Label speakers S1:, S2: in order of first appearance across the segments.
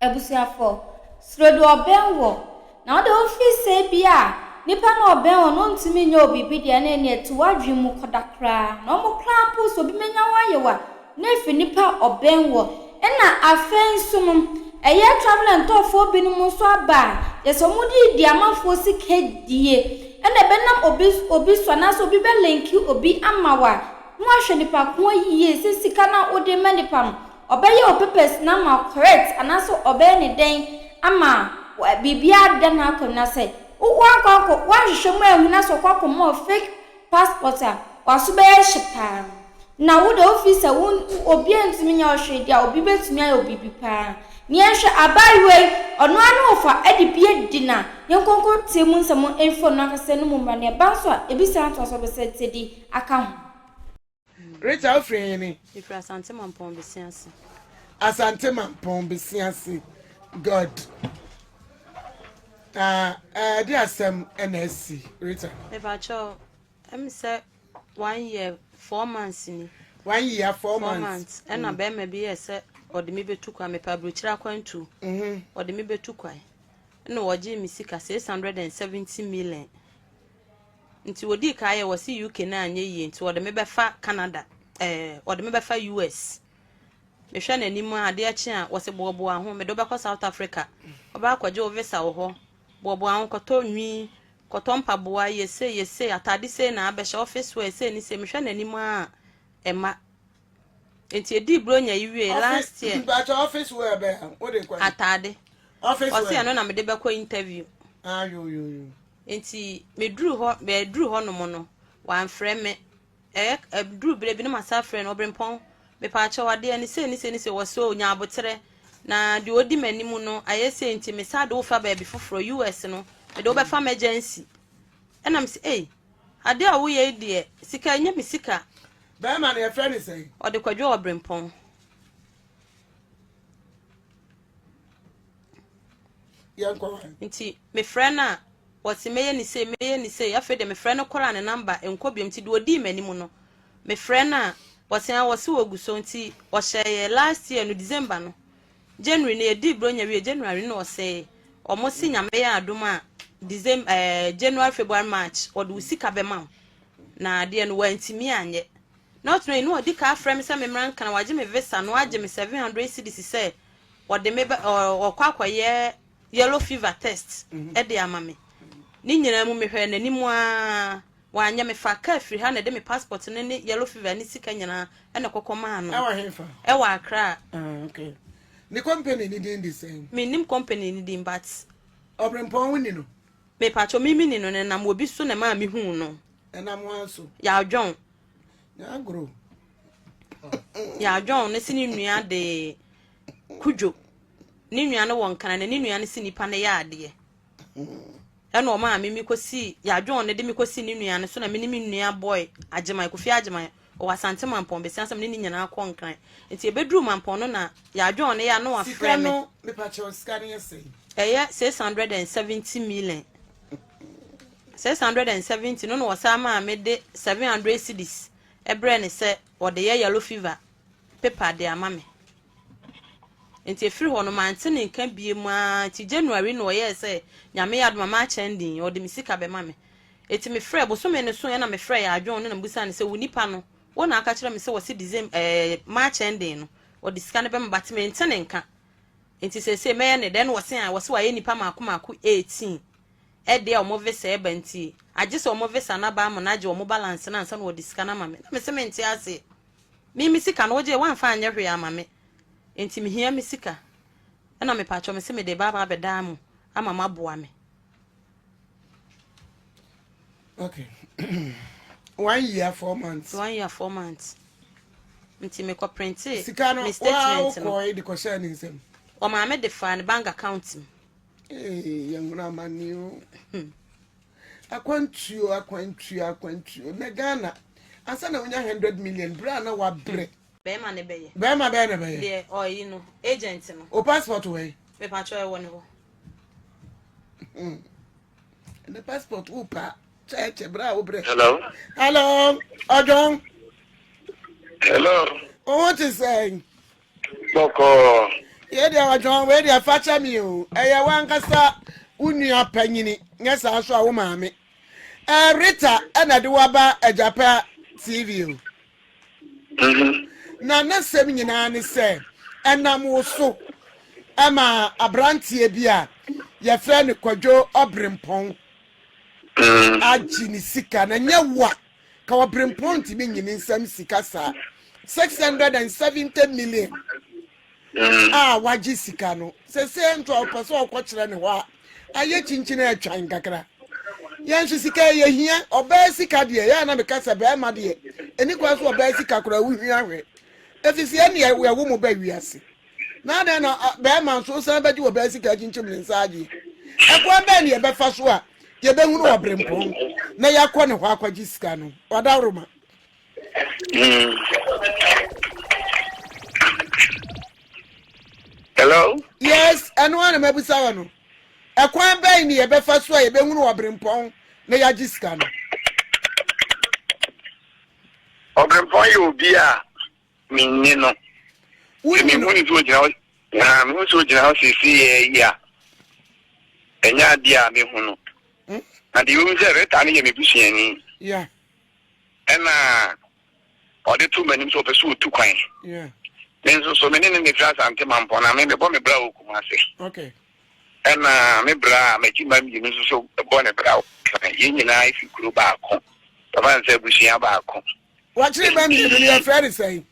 S1: Abusuafoɔ, suro deɛ ɔbɛn woɔ, na wo deɛ wofiri sɛ ebia nipa no a ɔbɛn wo no ntumi nyɛ wo biribi deɛ ɛne ɛneɛ to w'adwene mu kɔda koraa, na wɔn koraa mpo sɛ obi bɛnya wo ayɛ wo a, na ɛfiri nipa a ɔbɛn woɔ. Ɛna afei nso no, ɛyɛ travel and tour foɔ binom nso aba a, kyerɛ sɛ wɔde redi amanfoɔ sika die, ɛna ɛbɛnam obi obi so anaasɛ obi bɛ linki obi ama wo a, na wahwɛ nipa ko yie sɛ sika no a wode rema nipa no, Ɔbɛyɛ wo papers no ama wo correct anaasɛ ɔbɛyɛ ne dɛn ama biribiara ada n'akwan mu na sɛ woankɔ ankɔ woanhwehwɛ mu anhu na sɛ ɔkɔ akɔma wo fake passport a w'aso bɛyɛ hye paa na wo deɛ wo feel sɛ wo obiara ntumi nyɛ wo hwee deɛ a obi bɛtumi ayɛ wo biribi paa ne yɛnhwɛ abaayewa yi ɔno ara ne wɔfa de bi adi na yɛnkɔ nkɔ tie mu nsɛm mfiri ɔno ankasa no mu mmra na ɛba nso a ebi san toa so ɔbɛsɛ tie di aka ho.
S2: Rita, wofiri hene?
S3: Mefiri Asante Mampɔn Besiase.
S2: Asante Mampɔn Besiase. Good. Na ɛde eh, asɛm na asi Rita.
S3: Mepakyɛw, ɛm sɛ 1 year 4 months ni.
S2: 1 year 4
S3: 4
S2: months.
S3: Months. Ɛna bɛrima bi yɛ sɛ ɔde me bɛtu kwan, mepɛ aburokyire akwantuo. Ɔde me bɛtu kwan. Ɛna wɔgyee me sika 670 million. Nti wɔdii kan yɛ wɔsi UK na anyɛ yie nti wɔde me bɛfa Canada, wɔde me bɛfa US. Mehwɛ n'anim a adeɛ kye a wɔsi boaboa ho mede wobɛkɔ South Africa. Ɔbaa akɔgye wo visa wɔ hɔ. Boaboa ho kɔtɔ nwi, kɔtɔ mpaboa, yɛse yɛse atade sei na abɛhyɛ office wear sei ne sei. Mehwɛ n'anim a ɛma. Nti edii buronya yi wie last year.
S2: Mpakyɛ, office wear bɛn wode kɔ?
S3: Atade.
S2: Office
S3: Ɔsi
S2: wear.
S3: ɛno na mede bɛkɔ interview.
S2: Ah, yo yo yo.
S3: Nti meduru hɔ, bɛduru hɔ nom no, wamfrɛ me. Ɛyɛ ɛduru berɛ bi na masa frɛ no, ɔbrempɔn, mepaakyɛw adeɛ ne sei ne sei ne sei. Wɔ so nya aboterɛ na deɛ ɔdi m'anim no ayɛ sei nti mesa de wofa baabi foforɔ US no mede wobɛfa emergency. Ɛna mese, ei, adeɛ a woyɛ yi deɛ, sika ɛnyɛ me sika.
S2: Bɛrima no yɛfrɛ ne sɛn?
S3: Ɔde Kwadwo Ɔbrempɔn.
S2: Yɛnkɔ hɔ.
S3: Nti mefrɛ no a wɔse mɛyɛ ne sei, mɛyɛ ne sei. Afei deɛ mefrɛ no koraa ne number nkɔ biom. Nti deɛ ɔdii m'anim no, mefrɛ no a wɔse a wɔse wɔgu so. Nti ɔhyɛ yɛ last year no December no, January no yɛdii buronya wie, January no ɔsɛ ɔmo se Nyame yɛ adom a December, January, February, March ɔde wo sika bɛma wo. Na adeɛ no wantumi anyɛ na ɔtena yi na ɔdi ka afrɛ me sɛ memmra Nkran, wagye me visa no, wagye me 700 cedis sɛ ɔde me bɛ ɔkɔ akɔyɛ yellow fever test ɛde ama me. Ne nyinaa mu mehwɛ n'anim a wanyɛ. Mefa kaa firi ha na ɛde me passport no ne yellow fever ne sika nyinaa ɛna kɔkɔ maa no.
S2: Ɛwɔ hefa?
S3: Ɛwɔ Accra.
S2: Ah, okay. Ne company ne din de sɛn?
S3: Mennim company ne din, but
S2: Ɔbrempɔn, wo ni no?
S3: Mepatwɔ, mimi ni no, ne nam obi so na maa mehuu no.
S2: Ɛnam wɔn so?
S3: Yɛadwɔn.
S2: Nyagoro.
S3: Yɛadwɔn ne se ne nua de Kudwo, ne nua no wɔ Nkran na ne nua no si nipa no yɛ adeɛ ɛna ɔmaa me mekɔsi yɛadwɔn no de mekɔsi ne nua no so na me ne me nua boy Agyeman Kofi Agyeman ɔwɔ Asante Mampɔn bɛsi asɛm ne ne nyinaa kɔ Nkran. Nti ɛbɛduru Mampɔn no na yɛadwɔn no yɛ a na
S2: Sika
S3: wafrɛ me.
S2: no, mepakyɛw, sika no yɛ sɛn?
S3: Ɛyɛ 670 million. 670 no na wɔsan maa me de 700 cedis ɛbrɛ ne sɛ wɔde yɛ yellow fever paper de ama me. Nti efiri hɔ no mante ne nka bie mu aa. Nti January na ɔyɛɛ sɛ Nyame yɛ adom a March ending ɔde me sika bɛma me. Eti mefrɛ bosome no so ɛna mefrɛ yɛ adwon no na mbusa ne sɛ, wo nipa no wo na aka kyerɛ me sɛ wɔsi December, March ending no ɔde sika no bɛma, but mente ne nka, nti sɛsɛ mɛyɛ ne dɛn? Na wɔse a wɔse wayɛ nipa maako maako 18 ɛdeɛ a ɔmo visa ɛba, nti agye sɛ ɔmo visa no aba ama no agye ɔmo balance no ansa na wɔde sika no ama me. Na mese mente aseɛ, me me sika no wogye wamfa anyɛ hwee ama me, nti mehia me sika. Ɛna mepatwɔ me se mede ba aba abɛdaa mu ama maboa me.
S2: Okay, 1 year 4 months.
S3: 1 year 4 months. Nti mekɔ printe
S2: Sika no
S3: me
S2: waa
S3: statement no.
S2: Wokɔe de kɔhyɛɛ ne nsam?
S3: Ɔmaa de fa ne bank account mu.
S2: Ee, yɛhunu amanne o. Akwantuo, akwantuo, akwantuo na Ghana ansa na wonya 100 million berɛ a na wabrɛ.
S3: Bɛrima ne bɛyɛ.
S2: Bɛrima bɛyɛ na bɛyɛ.
S3: Deɛ ɔyi no, agent no.
S2: O passport wɔ yi?
S3: Mepatwɔ, ɛwɔ ne hɔ.
S2: Ne passport wo pa kyɛkyɛ berɛ a wobrɛ.
S4: Hello.
S2: Hello, Ɔdwɔn.
S4: Hello.
S2: Wo ho te sɛn?
S4: Bɔkɔɔ.
S2: Yei deɛ ɔdwɔn, wei deɛ fa kyɛ me o. Ɛyɛ w'ankasa wo nua panyini, nyɛ saa nso a wo maame. Ɛɛ Rita ɛna de waba Agyapa TV o.
S4: Mhm.
S2: Na n'asɛm nyinaa ne sɛ ɛnam wo so ɛma aberanteɛ bi a yɛfrɛ no Kwadwo Ɔbrempɔn agye ne sika na nyɛ wo a ka ɔbrempɔn ntumi nyi ne nsam sika saa 670 million a wagye sika no sese nso a ɔpɛ sɛ ɔkɔkyerɛ ne hɔ a ayɛ kyinkyin atwan kakra yɛn nso sika yɛ hia ɔbaa sika deɛ yɛn na meka sɛ bɛrima deɛ ɛni kwan so ɔbaa sika koraa wohia hwɛ efisɛ yɛn deɛ yɛwo mo ba wiase na adɛn na bɛrima nso san bɛgye ɔbaa sika akyinkyim ne nsa agye ɛkwan bɛn ne yɛbɛfa so a yɛbɛhunu ɔbrempɔn na yɛakɔ ne hɔ akɔgye sika no ɔdaworoma
S4: Hello?
S2: Yes, ɛno ara na mabisa wɔ no. Ɛkwan bɛn ne yɛbɛfa so a yɛbɛhunu ɔbrempɔn na yɛagye sika no?
S4: Ɔbrempɔn yɛ obi a menni no.
S2: Wonni no?
S4: Mehu ne sɛ ogyina hɔ, na mehu sɛ ogyina hɔ seesei yɛ yi a, ɛnyɛ adeɛ a mehu no.
S2: Hmm?
S4: Na deɛ ɛwom sɛ Rita no yɛ me busuani.
S2: Yeah.
S4: Ɛna ɔde too m'anim sɛ ɔpɛ sɛ ɔtu kwan. Me nso so me ne no na ɛfiri Asante Mampɔn na me mebɔ me bra wɔ Kumase. Ɛna me bra a m'akyi mma mmienu nso so bɔ ne bra wɔ Nkran. Yɛn nyinaa fi kuro baako. Bɛfa no sɛ abusua baako.
S2: Wakyere ba mmienu no yɛfrɛ no sɛn?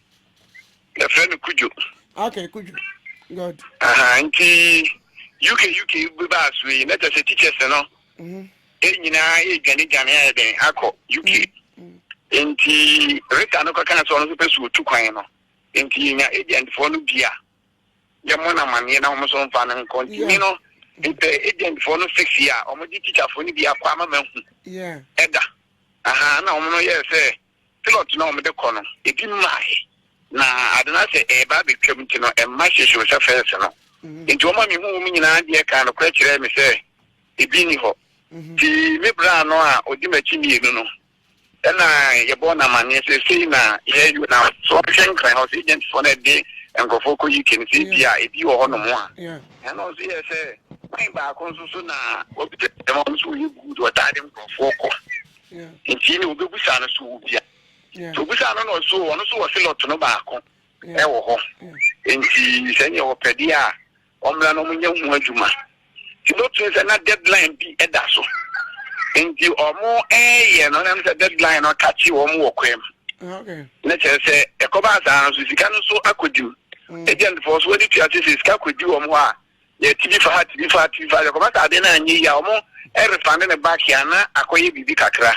S4: Yɛfrɛ no Kudwo.
S2: Okay, Kudwo. Good.
S4: Aha, nti UK UK bi baa so yi na kyerɛ sɛ teachers no
S2: mm-hmm.
S4: Yɛn nyinaa yɛredwanedwane ayɛ dɛn akɔ UK. Enti Rita no kɔkaa sɛ ɔno nso pɛ sɛ ɔtu kwan no. Enti yɛnya agentfoɔ no bi a yɛmmɔ no amanneɛ na wɔn nso mfa no nkɔ. Nti me no, mepɛ agentfoɔ no six yi a wɔde tikyafoɔ no bi akɔ ama mahu ɛda. Aha, na wɔn no yɛɛ sɛ pilot no a wɔde kɔ no, ebi mmae. Na ade no asɛ ɛreba abɛtwam nti no, ɛmma hyehyew sɛ fɛs no. Enti wɔn a mehu wɔn nyinaa deɛ kaa nokorɛ kyerɛɛ me sɛ ebi nni hɔ. Nti me bra no a ɔdi m'akyi mmienu no, ɛna yɛbɔɔ no amanneɛ sɛ sei na yɛyɛ na sɛ ɔhwɛ Nkran hɔ sɛ agentfoɔ no ɛde nkurɔfoɔ kɔ UK no sɛ ebi a ebi wɔ hɔnom a. Ɛna ɔnso yɛɛ sɛ kwan baako nso so na wɔbisa dɛm ɔno nso ɔyɛ good ɔtaa de nkurɔfoɔ kɔ. Nti ne wɔbɛbusa no so wɔ bia. Nti ɔbusa no na ɔso ɔno nso wɔ silɔt no baako ɛwɔ hɔ. Nti sɛ neɛ ɔpɛ deɛ a Wɔmmra na wɔnyɛ ho adwuma. Nti wobɛtumi sɛ na deadline bi da so. Nti wɔreyɛ no na sɛ deadline no kakye wɔn wɔ kwan mu. Na kyerɛ sɛ ɛkɔbaa saa nso sika no nso akɔdi mu. Mm. Agentfoɔ so wɔde tua sɛ sɛ sika kɔdi wɔn hɔ a yɛti bi fa ha ti bi fa ha ti bi fa ha ɛkɔba sɛ ade no anyɛ yie a wɔn refande ne back a na akɔyɛ biribi kakra.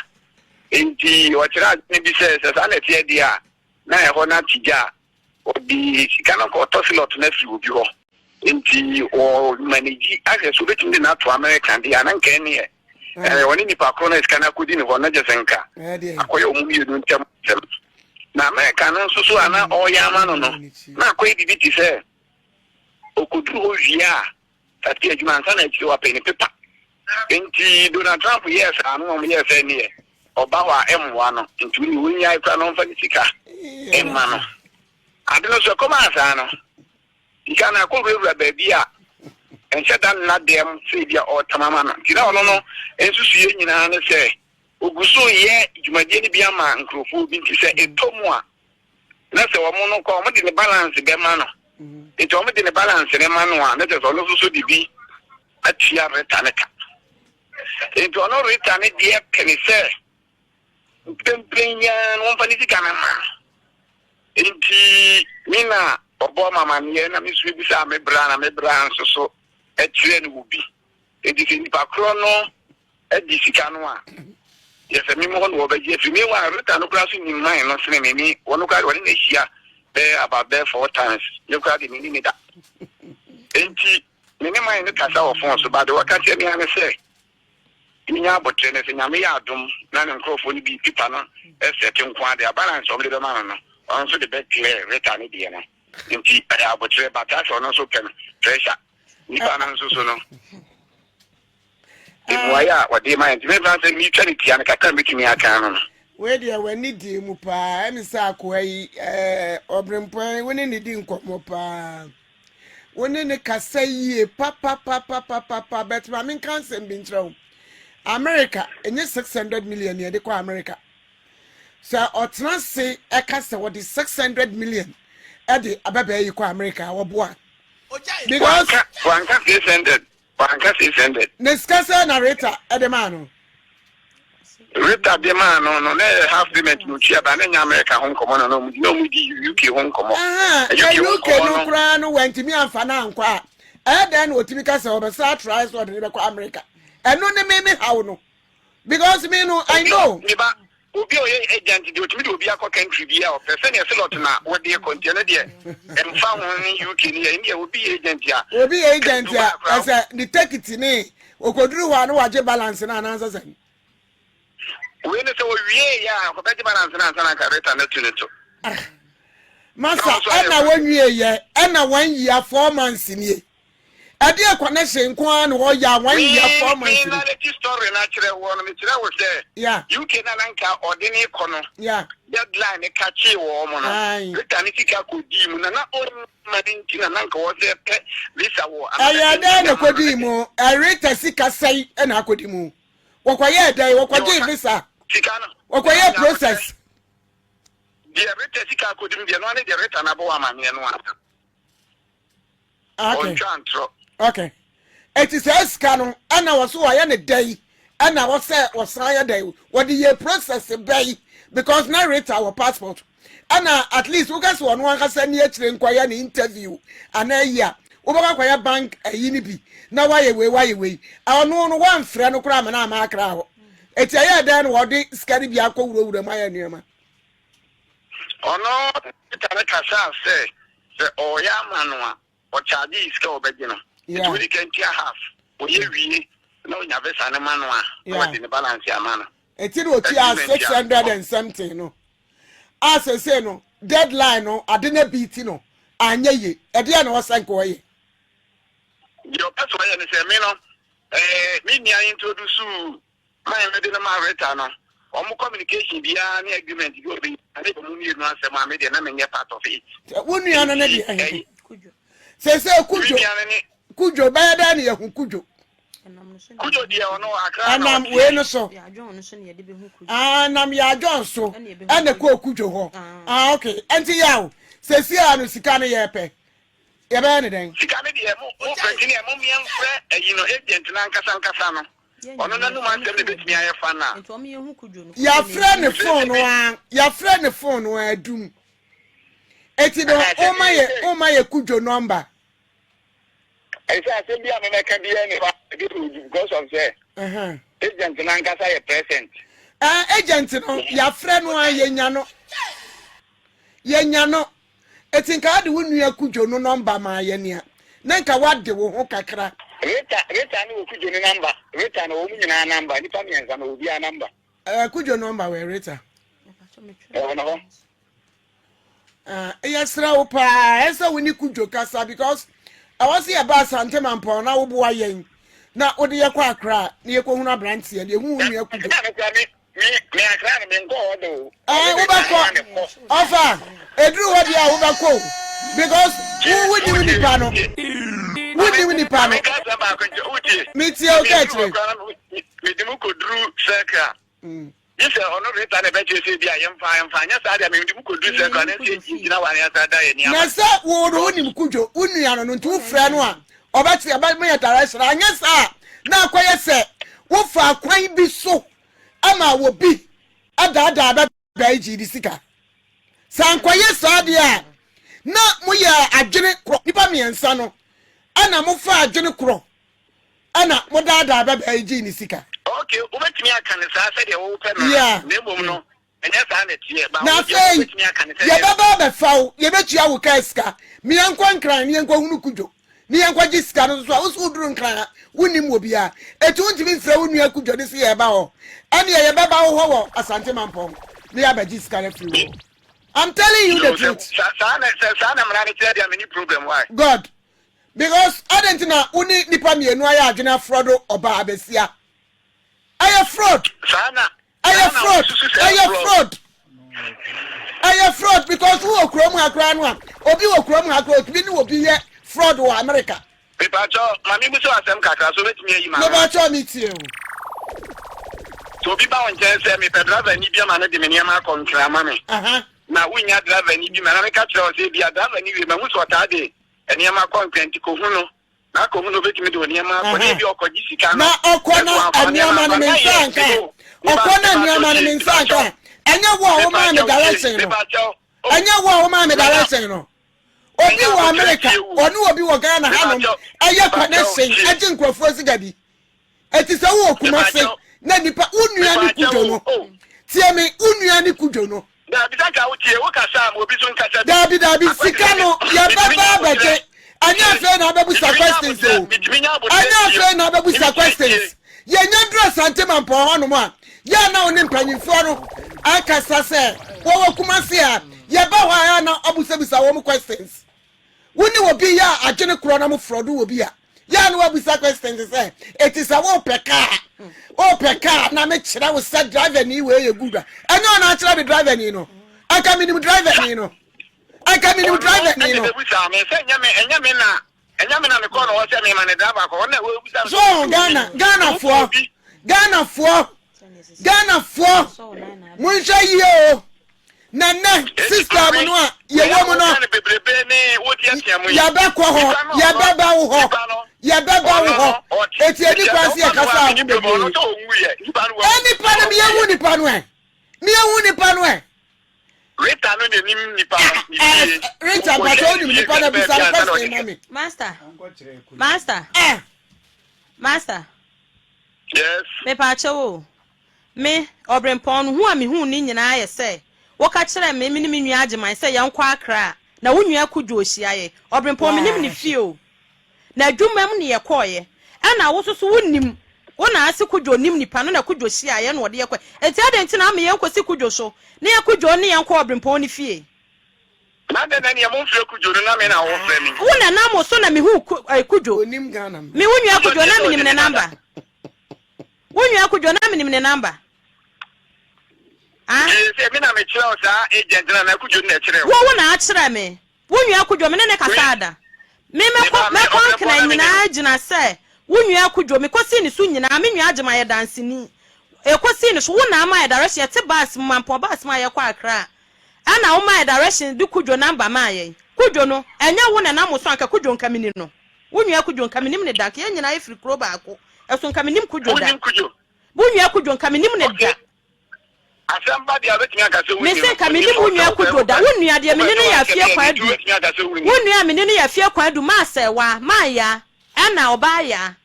S4: Nti wɔkyerɛ adwene bi sɛ sɛ saa na ɛteɛ deɛ a na ɛhɔ no ate gya a Ɔde sika no kɔtɔ silɔt no afiri obi hɔ. Nti wɔ manegyi ahwɛ sɛ obetumi de no ato Amerika deɛ a, na nka ɛneɛ ɛɛ ɔne nipa korɔ no a sika no akɔdi ne hɔ no gyɛ sɛ nka akɔyɛ wɔn mmienu ntam asɛm. Na Amerika no nso so a na ɔreyɛ ama no no, na akɔyɛ biribi te sɛ ɔkɔduru hɔ wie a, Starte adwuma ansa na akyire wapɛ ne paper. Nti Donald Trump yɛɛ saa no na wɔn yɛɛ sɛ neɛ ɔba hɔ a ɛmmoa no nti wone wɔnyae koraa na ɔmfa ne sika mma no. Ade no so ɛkɔmaa saa no sika no akɔ wurawura baabi a ɛnhyɛ da nna dɛm sɛ ebi a ɔretam ama no nti na ɔno no nsusuiɛ nyinaa ne sɛ ogu so yɛ dwumadie no bi ama nkurɔfoɔ bi nti sɛ ɛtɔ mu a na sɛ wɔn no kɔ wɔn de ne balance bɛma no nti wɔn de ne balance ne ma no a na kyerɛ sɛ ɔno nso so de bi atua reta ne ka nti ɔno reta ne deɛ pɛ ne sɛ mprempren yi ara no wɔmfa ne sika no ma no nti me na ɔbɔ mamaneɛ na me nso mebisa me bra na me bra nso so kyerɛ no wɔ bi nti sɛ nipa korɔ no di sika no a, yɛ sɛ me mu hɔ na wɔbɛgye afiri. Meanwhile, Rita no koraa so nim man no sene me. Me, wɔn koraa de wɔne no ahyia bɛyɛ about bɛyɛ four times. Me koraa de menni ne da. Enti, me ne man no kasa wɔ phone so, but deɛ wɔka kyerɛ me ara ne sɛ, menya aboterɛ no sɛ Nyame yɛ adom na ne nkurɔfoɔ no bi paper no sɛte nko ara deɛ, balance a wɔde bɛma no no, ɔno nso de bɛ clear Rita ne deɛ no. Nti, ɛyɛ aboterɛ, but asɛ ɔno nso pɛ no pressure. Nipa no nso so no, Mmuae a wɔde ma yɛn nti, memfa nsɛ metwa ne tia no kakra a metumi aka ano no.
S2: Wei deɛ w'ani dii mu paa, ɛne sɛ akoa yi ɛɛ ɔbrempɔn wo ne ne di nkɔmmɔ paa. Wo ne no kasa yie papapapapapa but ma menka nsɛm bi nkyerɛ wo. America, ɛnyɛ 600 million na yɛde kɔ America. Sɛ ɔtena ase ɛka sɛ wɔde 600 million ɛde ababaa yi kɔ America a, wɔboa. Because.
S4: Wanka 600, wanka 600.
S2: Ne sika sɛ na Rita ɛde maa no.
S4: Rita de maa no no, na ɛyɛ half payment na otua ba, na ɛnyɛ America ho nkɔmmɔ na na wɔn di, na wɔn di UK ho nkɔmmɔ.
S2: Na UK no koraa no wantumi amfa no ankɔ a, ɛyɛ dɛn na otumi ka sɛ ɔbɛsa atrae sɛ ɔde no bɛkɔ America? Ɛno ne me me haw no. Because me no, I know.
S4: Me ba, obi a ɔyɛ agent deɛ otumi de obi akɔ country bi a ɔpɛ sɛnea slot na wɔde kɔ nti ɛno deɛ ɛmfa ho ne UK ne yɛ ɛndeɛ obi yɛ agent a.
S2: Obi yɛ agent a ɛsɛ ne tekiti ne Okoduru hɔ a na wagye balance no anaasɛ sɛn?
S4: Wei no sɛ owie yɛ a ɔbɛgye balance no ansa na anka Rita no atu ne to.
S2: Ah, masa ɛna wɔnwie yɛ ɛna wɔn yia 4 months nie. Ɛdeɛ connection nko ara na wɔyɛ a wɔn yia 4 months
S4: nie. Me narrative story no akyerɛ woɔ no mekyerɛ wo sɛ UK na na nka ɔde ne kɔ no deadline ne ka kyee wɔn mo no Rita ne sika kɔdii mu na na ɔnni ma ne nti na na nka wɔ sɛ pɛ visa wɔ
S2: another Ɛyɛ dɛn na ɛkɔdii mu? Rita sika sɛn na akɔdi mu? Wɔkɔyɛɛ dɛn? Wɔkɔgyee visa?
S4: Sika no.
S2: Wɔkɔyɛɛ process?
S4: Deɛ Rita sika akɔdi mu deɛ no ane deɛ Rita no abɔ wɔ amaneɛ no a.
S2: Okay.
S4: Ɔntwa ntorɔ.
S2: Okay. Eti saa sika no ɛna wɔso wɔayɛ ne dɛn ɛna wɔsɛ wɔsan yɛ dɛn wɔde yɛ process bɛyi because na Rita wɔ passport ɛna at least woka sɛ ɔno ankasa ni akyire nkɔyɛ ne interview anaa yi a wobɛkɔ akɔyɛ bank ayi no bi na wayɛ wei wayɛ wei ɔno no wɔamfrɛ no koraa ma no ama akra hɔ eti ɛyɛ dɛn na wɔde sika no bi akɔ wurawura mu ayɛ nneɛma.
S4: Ɔno Rita no kasaa sɛ sɛ ɔreyɛ ama no a ɔcharge sika a ɔbɛgye no nti wodi kan tua half ɔyɛ wie na ɔnya visa no ma no a na wɔde ne balance ama no.
S2: Eti na otua 600 and something no a sese no deadline no ade na bi ti no anyɛ ye ɛdeɛ na ɔsɛ nka ɔyɛ.
S4: Deɛ ɔpɛ sɛ ɔyɛ ne sɛ me no ɛɛ me nua introduce Man no de no maa Rita no, wɔn communication biara ne agreement bi a wɔbɛnya ne wɔn mmienu asɛm a me deɛ na menyɛ part of it.
S2: Wo nua no ne deɛ he? Sese Kudwo, Kudwo bɛyɛ dɛn ne yɛhu Kudwo?
S4: Kudwo deɛ ɔno Accra na
S2: ɔteɛ. Ɛnam wei no so. Ɛnam Yadwon so ɛna kɔɔ Kudwo hɔ. Ah okay, ɛnti yaw, sese a no sika no yɛpɛ. Yɛbɛyɛ ne dɛn?
S4: Sika no deɛ mo mo pɛ nti neɛ mo meɛmfrɛ ayi no agent no ankasa ankasa no. Ɔno n'anom asɛm na ebetumi ayɛ fa no a.
S2: Yɛafrɛ ne phone no a, yɛafrɛ ne phone no a adum. Eti no, woma yɛ woma yɛ Kudwo number.
S4: Ɛsɛ asɛm bi a mɛmɛka biara ni hɔ a ebi wɔ because of sɛ agent no ankasa yɛ present.
S2: Ɛɛ agent no yɛafrɛ no a yɛnya no yɛnya no. Eti nka ade wo nua Kudwo no nɔmba maa yɛ nea na nka wade wo ho kakra.
S4: Rita Rita ne wɔ Kudwo no nɔmba Rita no wɔn nyinaa nɔmba nipa mmiɛnsa no obiara nɔmba.
S2: Ɛɛ Kudwo nɔmba wɔ Rita.
S4: Ɛwɔ ne hɔ.
S2: Ah, yɛsrɛ wo paa ɛsɛ wo ne Kudwo kasa because ɛwɔ sɛ yɛba Asante Mampɔn na woboa yɛn na wode yɛkɔ Accra na yɛkɔhunu aberanteɛ no yɛhu wo nua Kudwo.
S4: Me me akra no me nkɔ hɔ do.
S2: Ɛɛ wobɛkɔ ɔfa eduru hɔ deɛ a wobɛkɔ o because wo wonim nipa no wonim nipa no. Metie o kɛ kyerɛ.
S4: Mede mu kɔduru circle a gye sɛ ɔno Rita na ɛbɛkyerɛ sɛ bi a yɛmfa yɛmfa nyɛ saa deɛ mede mu kɔduru circle a na sɛ gyina wɔ ne asa da yɛ nneɛma.
S2: Na sɛ wo no wonim Kudwo wo nua no no nti wofrɛ no a ɔbɛkyerɛ ɛbɛma yɛ direction anyɛ saa na akɔyɛ sɛ wofa kwan bi so ama obi adaadaa bɛbɛn gye ne sika. Sɛ ankɔyɛ saa deɛ a, na moyɛ adwene korɔ, nnipa mmiɛnsa no, ɛna mofa adwene korɔ ɛna modaadaa bɛbɛn gye ne sika.
S4: Okay, wobɛtumi aka no saa sɛdeɛ wopɛ no, na mmom no, ɛnyɛ saa na ɛteɛ. Ba
S2: Na
S4: wo deɛ
S2: afei,
S4: wobɛtumi aka no sɛdeɛ.
S2: yɛbɛba abɛfa wo, yɛbɛtua wo kaa sika, ma yɛnkɔ Nkran na yɛnkɔhunu Kudwo. Ne yɛnkɔgye sika no nso a, wo so woduru Nkran a, wonnim wɔ biara. Enti wontumi mfrɛ wo nua Kudwo ne se yɛreba hɔ. Ɛnneɛ yɛbɛba wo hɔ wɔ Asante Mampɔn na yɛabɛgye sika no afiri wo hɔ. I'm telling you the truth.
S4: Saa na sɛ saa na mmara no kyerɛ deɛ menni problem why?
S2: God. Because adɛn nti na wo ne nnipa mmienu ayɛ adwene afrɔdo ɔbaa abasia? Ɛyɛ fraud.
S4: Saa na
S2: Ɛyɛ fraud. Ɛyɛ fraud. Ɛyɛ fraud because wowɔ kurom ha koraa no a obi wɔ kurom ha koraa otumi ne obi yɛ. fraud wɔ America.
S4: Mepakyɛw, ma mibisa wo asɛm kakra, so wobɛtumi ayi m'ano?
S2: Mepakyɛw, metie wo.
S4: Sɛ obi ba wo nkyɛn sɛ, mepɛ driverni bi ama no de me nneɛma akɔ Nkran ama me, na wunnya driverni bi ma, na meka kyerɛ wo sɛ ebia driverni wei, mahu sɛ ɔtaa de nneɛma kɔ Nkran nti kohu no, na akɔhu no obetumi de wo nneɛma akɔ, na ebia ɔkɔgye sika no,
S2: Na ɔkɔ
S4: nanso
S2: na
S4: wamfa nneɛma
S2: nneɛma no
S4: amma,
S2: me
S4: na
S2: nsa
S4: ɛyɛ
S2: anka.
S4: me o, meba,
S2: Ɔkɔ na
S4: mepakyɛw
S2: nneɛma no
S4: tie,
S2: me nsa
S4: mepakyɛw,
S2: anka. Ɛnyɛ wo a womaa me
S4: mepakyɛw tie,
S2: direction no.
S4: mepakyɛw, o,
S2: Ɛnyɛ wo a womaa me
S4: menya,
S2: direction no. Obi
S4: menya
S2: wɔ
S4: aboterɛ
S2: America,
S4: tie wo.
S2: ɔne obi wɔ Ghana hanom
S4: Mepakyɛw,
S2: ɛyɛ
S4: mepakyɛw
S2: connection
S4: tie.
S2: ɛgye nkurɔfoɔ sika bi. Eti sɛ wowɔ Kumase
S4: Mepakyɛw,
S2: na nipa wo nua ne
S4: mepakyɛw
S2: Kudwo no,
S4: o, oh.
S2: tie me, wo nua ne Kudwo no.
S4: Daabi, sɛ nka wotie, wokasa a ma obi so nkasa bi.
S2: Daabi daabi,
S4: Akwankyerɛ
S2: sika
S4: me,
S2: no
S4: metumi
S2: yɛbɛba
S4: nya aboterɛ
S2: abɛgye. Ɛnyɛ
S4: tie.
S2: afei na abɛbusa
S4: Metumi nya
S2: questions
S4: aboterɛ,
S2: o.
S4: metumi nya aboterɛ
S2: Ɛnyɛ
S4: tie.
S2: afei na abɛbusa
S4: Metumi tie.
S2: questions. Yɛnya duru Asante Mampɔn hɔnom a, yɛ a na wo ne mpanyinfoɔ no akasa sɛ wɔwɔ Kumasi a, yɛba hɔ a yɛ a na abusabisa wɔn questions. Wo ne obi yɛ adwene korɔ na mo frɔdo wɔ bi a, yɛ a na wabisa questions sɛ, eti sɛ wopɛ kaa, wopɛ kaa na mekyerɛ wo sɛ driver ni wei yɛ good a, ɛnyɛ ɔna akyerɛ me driver ni no. Anka menim driver ni no. Anka menim
S4: Ɔno
S2: driver ni
S4: ɛna
S2: no.
S4: ɛbɛbusaa me sɛ ɛnyɛ me, ɛnyɛ me na Ɛnyɛ me na mekɔɔ no hɔ sɛ merema no driver akɔ hɔ na wabisa me
S2: So
S4: sɛ wopɛ obi?
S2: Ghana
S4: Wopɛ
S2: Ghanafoɔ
S4: obi?
S2: Ghanafoɔ Ghanafoɔ monhwɛ yie o na nnɛ
S4: Enti
S2: system
S4: maame,
S2: no a
S4: wei a
S2: yɛwɔ mu no
S4: woka no bebrebe ne woteatea mu yi,
S2: yɛbɛkɔ hɔ
S4: nipa no ɔno,
S2: yɛbɛba wo hɔ
S4: nipa no,
S2: yɛbɛba wo
S4: ɔno
S2: hɔ
S4: no, ɔte,
S2: eti ɛni
S4: nti
S2: kwan
S4: sɛ
S2: sɛ
S4: woba me hɔ
S2: yɛkasa
S4: a
S2: ho
S4: menni problem, ɔno
S2: bebree
S4: sɛ ɔnwuiɛ, nipa no wawu,
S2: nipa no meyɛhu
S4: ɔnwuiɛ.
S2: nipa no ɛ meyɛhu nipa no ɛ
S4: Rita no na nim nipa no, ne fie.
S2: Rita
S4: Wokɔhwɛ
S2: mpakyɛ
S4: ne
S2: wonim
S4: fie
S2: nipa no
S4: hwɛ ne
S2: bisa
S4: baabi
S2: no
S4: ansa na
S2: question
S4: ɔde
S2: ma me.
S3: Master, master,
S2: Ah.
S3: master.
S4: Yes.
S3: Mepaakyɛw o, me, ɔbrempɔn no, hu a mihuu no nyinaa yɛ sɛ woka kyerɛɛ me, me ne me nua Agyeman sɛ yɛnkɔ Accra na wo nua Kudwo hyia yɛn. Ɔbrempɔn, menim ne fie o. N'adwuma mu ne yɛkɔeɛ. Ɛna wo nso so wonim, wo na ase Kudwo nim nipa no na Kudwo hyiaa yɛn na ɔde yɛn kɔe. Enti adɛn nti na ama yɛnkɔsi Kudwo so na yɛn Kudwo ne yɛn nkɔ ɔbrempɔn no fie?
S4: Na dɛn na ɛneɛ momfrɛ Kudwo no na me na wofrɛ me?
S3: Wo na nam wo so na mehuu Kudwo.
S2: Onim Ghana mmara.
S3: Me wo nua
S4: Kudwo
S3: Kudwo
S4: deɛ
S3: na
S4: sɛ
S3: menim
S4: ɔgye
S3: ne
S4: me dada.
S3: number. Wo nua Kudwo na menim ne number. Ah?
S4: Nti sɛ me na mekyerɛ wo saa agent no anaa Kudwo no na ɛkyerɛɛ wo?
S3: Wo wo na akyerɛ me. Wo nua Kudwo me ne no kasaa da. Me mɛkɔ mɛkɔ Nkran nyinaa gyina sɛ wo nua Kudwo me kɔsii ne so nyinaa me nua Agyemang yɛ danseni yɛkɔsii ne so wo na ama yɛ direction yɛte bus mu Mampɔn bus mu a yɛkɔ Accra ɛna wo maa yɛ direction de Kudwo number maa yɛn Kudwo no ɛnyɛ wo na ɛnam wo so anka Kudwo nka meni no wo nua Kudwo nka menim no da nka yɛn nyinaa yɛfiri kuro baako ɛso nka menim Kudwo da
S4: Wonim Kudwo?
S3: wo nua Kudwo nka menim no da.
S4: Okay. Asɛm ba deɛ a wobɛtumi aka sɛ
S3: Me
S4: wonnim
S3: se nka
S4: wonnim
S3: mennim wo
S4: ɔsɛ
S3: nua
S4: wopɛ
S3: Kojo da,
S4: wopɛ
S3: wo nua deɛ mene
S4: wopɛ
S3: no
S4: sɛ
S3: yɛ
S4: woanka
S3: afie
S4: bi
S3: kwan
S4: ani nti
S3: du,
S4: wobɛtumi aka sɛ
S3: wo
S4: wonnim.
S3: nua a mene no yɛ afie kwan du, maa Sɛɛwaa, maa Yaa, ɛna ɔbaa Yaa,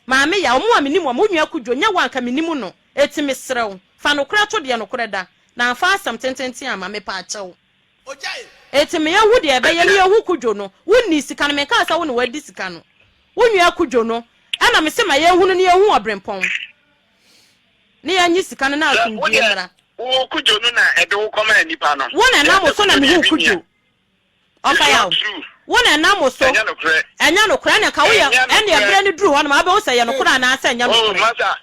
S3: Maame Yaa, ɔmo a menim wɔn, wo nua Kojo, nyɛ wo a nka mennim no, eti mesrɛ wo, fa nokorɛ to deɛ nokorɛ da, na amfa asɛm tententen amma, mepaakyɛw. Eti me yɛnhu deɛ ɛbɛyɛ ne yɛnhu Kojo no, wo nnii sika no, menkaa sɛ wo na wadi sika no, wo nua Kojo no, ɛna mese ma yɛnhu no ne yɛnhu Ɔbrempɔn. Ne yɛnnye sika no na
S4: Sɛ wo
S3: asomdwie
S4: deɛ,
S3: mmra.
S4: wo Kudjo no na ɛde wo kɔmaa nnipa no.
S3: Wo na
S4: Deɛ
S3: ɛnam wo
S4: sɛ
S3: so na
S4: Kudjo deɛ
S3: mehuu
S4: me nua.
S3: Kudjo.
S4: It's
S3: Ɔfa yaw.
S4: not true.
S3: Wo na ɛnam wo so.
S4: Ɛnyɛ nokorɛ.
S3: Ɛnyɛ nokorɛ. Ɛnna nka woyɛ,
S4: Ɛnyɛ
S3: ɛnneɛ
S4: nokorɛ.
S3: berɛ no duru hɔ nom a, wobɛhu sɛ ɛyɛ nokorɛ anaasɛ ɛnyɛ
S4: Oh,
S3: nokorɛ.
S4: masa,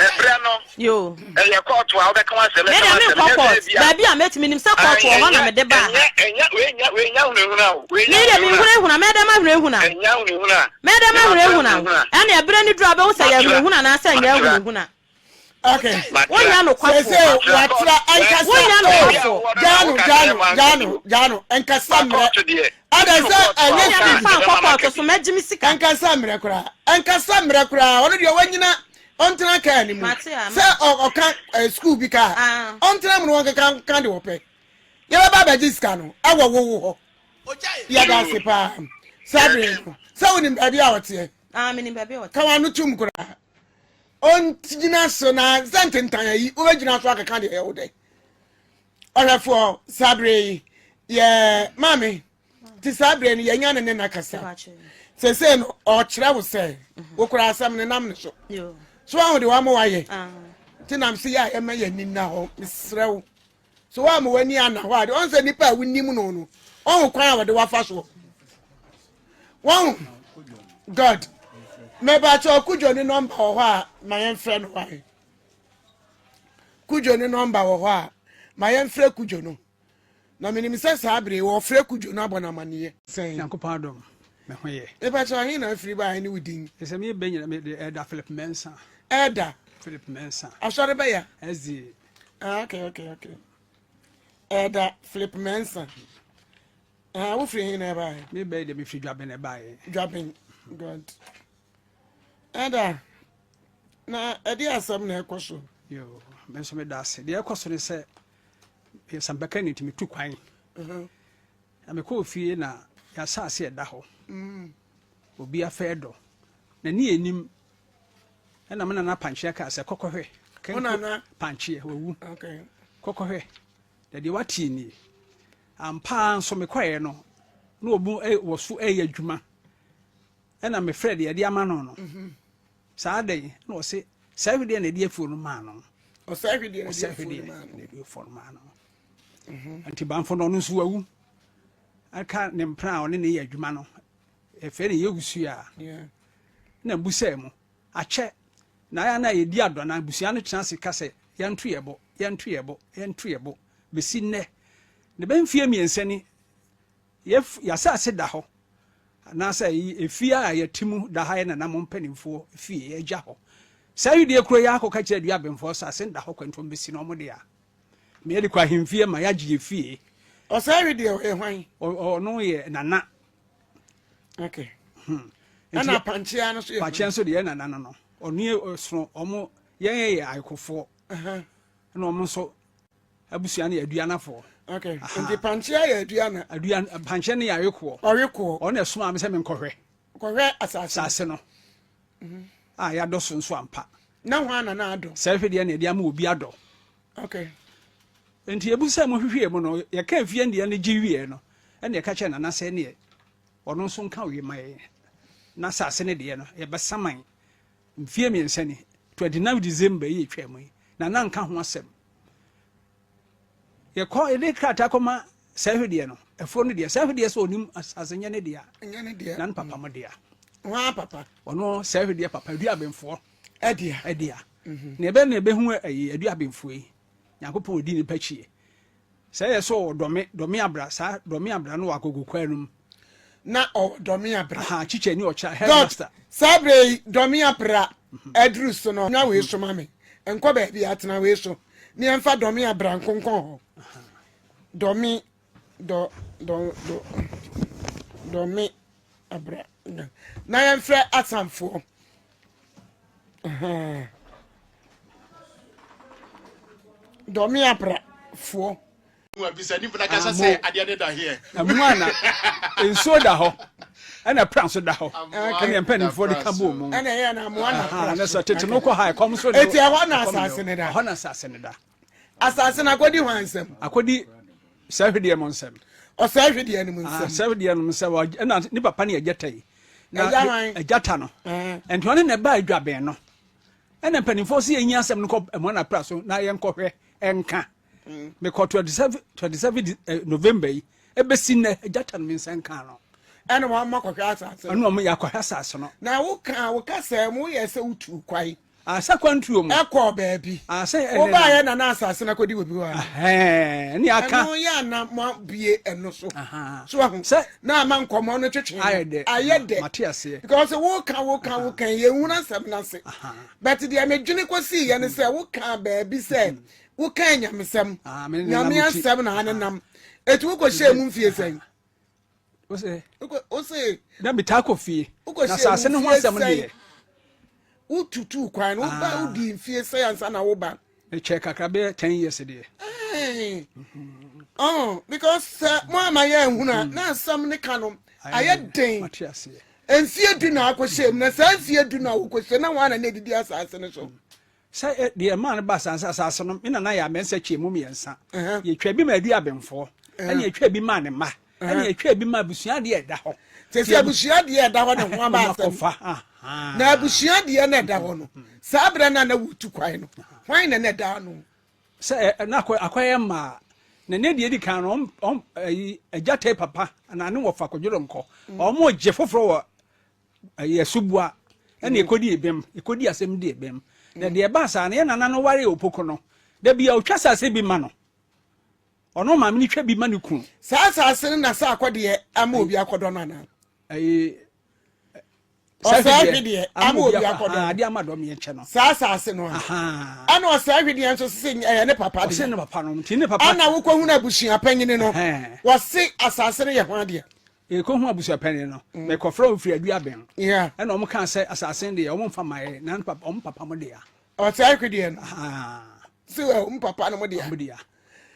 S4: ɛberɛ no,
S3: Yoo.
S4: ɛyɛ kɔɔto a wobɛka w'asɛm,
S3: Me
S4: mɛka
S3: deɛ
S4: m'asɛm.
S3: menkɔ
S4: Ɛnyɛ sɛ
S3: court.
S4: ebia,
S3: Baabi a mɛtumi, nim sɛ
S4: ae,
S3: kɔɔto wɔ hɔ na
S4: ɛnyɛ,
S3: mede baa ha.
S4: ɛnyɛ, ɛnyɛ, wei nyɛ, wei nyɛ ahunahuna o, wei
S3: Me
S4: nyɛ
S3: deɛ
S4: ahunahuna.
S3: menhunahuna, mɛyɛ dɛn mahunahuna wo?
S4: Ɛnyɛ ahunahuna.
S3: Mɛyɛ dɛn
S4: Me matra
S3: mahunahuna wo?
S4: ahunahuna.
S3: Ɛnneɛ berɛ no duru a, wobɛhu sɛ ɛyɛ
S4: Matra,
S3: ahunahuna anaasɛ ɛnyɛ
S4: matra.
S3: ahunahuna.
S2: Okay.
S3: Wonya nokwafo.
S2: Sese watra nkasa.
S3: Wonya nokwafo.
S2: Jano jano jano jano nkasa mmerɛ. Ada sɛ ɛnyɛ
S3: speed. Fa nkɔ kɔɔto so mɛgye me sika.
S2: Nkasa mmerɛ koraa. Nkasa mmerɛ koraa. Ɔno deɛ wanyina ɔntena kaa ne mu. Sɛ ɔka sukuu bi kaa. Ɔntena mu no wɔnkeka ka de wɔpɛ. Yɛbɛba abɛgye sika no ɛwɔ wo wo hɔ. Yɛda ase paa. Saa bere no sɛ wonim baabi a ɔteɛ. Ka w'ano tom koraa. Ɔngyina so na sɛ ntentan ayi wobɛgyina so akeka deɛ ɛyɛ wo dɛ. Ɔhwɛfoɔ saa berɛ yi yɛ maame te saa berɛ no yɛnya ne ne na kasa. Sesei no ɔkyerɛ wo sɛ wokora asɛm no nam ne so. So ahu de wama wayɛ. Nti nam se yɛ a yɛma yɛn ani nna hɔ mesrɛ wo. So woama w'ani anna hɔ a, ɔn sɛ nipa a wonim no no, ɔho kwan a wɔde wafa soɔ. Wɔn God, mɛbakyɛ Kudwo ne nɔmba wɔ hɔ a ma yɛmfrɛ no wae. Kudwo ne nɔmba wɔ hɔ a ma yɛmfrɛ Kudwo no. Na menim sɛ saa bere wɔfrɛ Kudwo no abɔ no amanneɛ. Sɛn?
S5: Nyankopɔn adom. Me ho yɛ.
S2: Mepa kyɛw ahe na afiri baa ne wo din?
S5: Sɛ me bɛ nyina me de Elder Philip Mensah.
S2: Elder.
S5: Philip Mensah.
S2: Asɔre bɛya.
S5: SDA.
S2: Ah, okay, okay, okay. Elder Philip Mensah. Ah, wo firi he na ɛbaeɛ?
S5: Me bɛyɛ de me firi Dwaben na ɛbaeɛ.
S2: Dwaben. Good. Elder, na ɛde asɛm na ɛkɔ so.
S5: Yo, me nso meda ase. Deɛ ɛkɔ so ne sɛ yɛsambɛka ne nti metu kwan. Uh-huh. Na mekɔɔ fie na yɛasase ɛda hɔ. Mm. Obi afɛ dɔ. Na ne yɛnim ɛna me nana pankyeɛ kaa sɛ kɔkɔhwɛ.
S2: Wo nana?
S5: Pankyeɛ, wawu.
S2: Okay.
S5: Kɔkɔhwɛ. Na deɛ wateɛ nie. Ampa ara nso mekɔeɛ no, na wɔn wɔ so reyɛ adwuma. Ɛna mefrɛ deɛ yɛde ama no no. Mhm. Saa dɛn? Na ɔse, saa hwedeɛ na ɛde afuo no maa no.
S2: Ɔsɛ hwedeɛ na ɛde
S5: afuo no maa no. Mhm. Nti banfo no ɔno nso wawu. Aka ne mpena a ɔne ne yɛ adwuma no, ɛfɛ ne yɛ wusu a. Na mbusaa mu. Akyɛ, na ayɛ a na yɛdi adɔ na abusua no tena ase ka sɛ yɛnto yɛn bo, yɛnto yɛn bo, yɛnto yɛn bo. Bɛsi nnɛ, ne bɛ mfeɛ mmiɛnsa ni, yɛf, yɛasase da hɔ, anaasɛ efie a yɛte mu da ha yɛ nananom mpanimfoɔ fie, yɛagya hɔ. Saa wedeɛ kuro yi akɔka kyerɛ Aduabenfoɔ sɛ ase da hɔ kwantuom bɛsi no wɔn dea. Ma yɛde kɔ ahemfie ma yɛagye yɛ fie.
S2: Ɔsɛe wedeɛ ɔyɛ hwan?
S5: Ɔno yɛ nana.
S2: Okay. Hmm. Ɛna pankyea no so yɛ.
S5: Pankyea nso deɛ nana no no. Ɔno yɛ sono ɔmo yɛn yɛ ayekofoɔ. Ɛna ɔmo nso abusua no yɛ aduanafoɔ.
S2: Okay. Nti pankyea yɛ aduana.
S5: Aduan pankyea no yɛ ayekoɔ.
S2: Ɔwekoɔ.
S5: Ɔno na ɛsomaa me sɛ menkɔhwɛ.
S2: Kɔhwɛ asase.
S5: Asase no. Mhm. A yɛadɔ so nso ampa.
S2: Na hwan na na adɔ?
S5: Sɛ ɛhwɛ deɛ na ɛde ama obi adɔ.
S2: Okay.
S5: Nti ebu sɛ mohwehwɛɛ mu no, yɛkaa fie ndeɛ no gye wieɛ no, ɛna yɛka kyerɛɛ Nana sɛ neɛ ɔno nso nka wei ma yɛn, na asase no deɛ no, yɛbɛsaman mfeɛ mmiɛnsa ni, 29 December yi yɛtwaa mu yi, Nana nka ho asɛm. Yɛkɔ, yɛde krataa kɔma sɛhwedeɛ no, afuo no deɛ, sɛhwedeɛ sɛ ɔnim asase nyɛ ne dea,
S2: Nyɛ ne dea.
S5: na ne papa mo dea.
S2: Hwan papa?
S5: Ɔno sɛhwedeɛ papa, Aduabenfoɔ.
S2: Ɛdea.
S5: Ɛdea. Na ɛbɛn na ɛbɛhu ɛyi Aduabenfoɔ yi. Nyankopɔn ɔdi nipa kyie. Sɛ ɛyɛ sɛ ɔwɔ dɔme, dɔme abra, saa dɔme abra no wɔ agogo no mu.
S2: Na ɔwɔ dɔme abra.
S5: Aha, kyikyɛ ni ɔkyerɛ, headmaster.
S2: Saa berɛ yi, dɔme abra aduru so no, nya wei so ma me. Nkɔ baabi atena wei so. Ne yɛmfa dɔme abra nkonkɔn hɔ. Dɔme, dɔ, dɔ, dɔ, dɔme abra. Na yɛmfrɛ asamfoɔ. Dɔme abrafoɔ.
S5: Ɛmu a na nsuo da hɔ ɛna pra nso da hɔ ɛna mpanimfoɔ de ka bɔ mu
S2: ɛna ɛyɛ na amoa na pra
S5: na sɛ tete no kɔ ha ɛkɔm so
S2: eti ɛhɔ na asase ne da
S5: ɛhɔ na asase ne da
S2: asase no akɔdi hwan nsam
S5: akɔdi sɛ hwedeɛ mo nsam
S2: ɔsɛ hwedeɛ no mu nsam
S5: sɛ hwedeɛ no nsam ɛna ne papa ne agyata yi
S2: na
S5: agyata no nti ɔne na ɛba adwabɛn no ɛna mpanimfoɔ sɛ yɛnyi asɛm no kɔ ɛmo na pra so na yɛnkɔhwɛ ɛnka mm. mekɔ 27 27 eh, November yi ɛbɛsi nnɛ agyata no me nsa nka no
S2: ɛna wɔn akɔhwɛ asase
S5: no ɛna wɔn yɛ akɔhwɛ asase no
S2: na woka woka sɛ mo yɛ sɛ wotu kwae
S5: Asa kwantuo mu.
S2: Ɛkɔɔ baabi.
S5: Asa ɛnɛ
S2: Wobaeɛ na na asase no akɔdi obi hɔ a.
S5: Ɛhɛn, ne aka.
S2: Ɛno yɛ ana moabue ɛno so. So ahu.
S5: Sɛ.
S2: Na ama nkɔmmɔ no twetwe.
S5: Ayɛ dɛ.
S2: Ayɛ dɛ.
S5: Mate aseɛ.
S2: Because woka woka woka yɛnhunu asɛm no ase. But deɛ medwene kɔsiiɛ ne sɛ wokaa baabi sɛ wokaa nyamesɛm. Nyame asɛm na anenam. Eti wokɔhyɛɛ mu mfie sɛn?
S5: Wose.
S2: Wose.
S5: Na metaa kɔ fie. Na asase no ho asɛm deɛ.
S2: Wotutu kwan no woba ah. wodi mfie sɛ ansa na woba.
S5: Mekyɛ kakra bɛyɛ ten years deɛ.
S2: Oh, because sɛ mo ama yɛ ehunu a mm. na asɛm ne ka no ayɛ den. Mfie du na akɔhyɛ mu na saa mfie du na wokɔhyɛ na wɔn ana na edidi asase no so.
S5: Sɛ deɛ ɛmaa no baa saa sɛ asase no, me nana yɛ amɛnsa kyɛɛ mu mmiɛnsa. Yɛtwaa bi maa Aduabenfoɔ, ɛna yɛtwaa bi maa ne mma, ɛna yɛtwaa bi maa abusua deɛ ɛda hɔ.
S2: Sɛ sɛ abusua deɛ ɛda hɔ ne ho aba asɛm. Na abusua deɛ na ɛda hɔ no, saa berɛ no a na wotu kwan no, hwan na na ɛda ano?
S5: Sɛ na akɔyɛ mmaa na ne deɛ di kan no, ɔm ɛyi agya tɛ papa na ne wɔfa kɔdworo nkɔ. Wɔn gye foforɔ wɔ Ɛyɛ asuboa ɛna ɛkɔdi ebem, ɛkɔdi asɛm di ebem. Na deɛ ɛbaa saa no, yɛn nana no waree Opoku no, da bi a ɔtwa asase bi ma no. Ɔno maame no twa bi ma ne kunu.
S2: Saa asase no na sɛ akɔdeɛ ama obi akɔdɔ no anaa?
S5: Ɛyi
S2: Ɔsɛe hwedeɛ ama obi akɔdɔ.
S5: Adeɛ ama dɔm yɛn kyɛ no.
S2: Saa asase no a. Ɛna ɔsɛe hwedeɛ nso sese ɛyɛ ne papa deɛ.
S5: Ɔsɛ ne papa no nti ne papa.
S2: Ɛna wokɔhunu abusua panyini no. Wɔse asase no yɛ ho adeɛ.
S5: Yɛkɔhu abusua panyin no. Mekɔfrɛ wɔn firi Aduaben. Ɛna wɔn kaa sɛ asase no deɛ wɔn mfa ma yɛ na wɔn papa mo dea.
S2: Ɔsɛe hwedeɛ no. Sɛ wɔn papa no mo dea.
S5: Mo dea.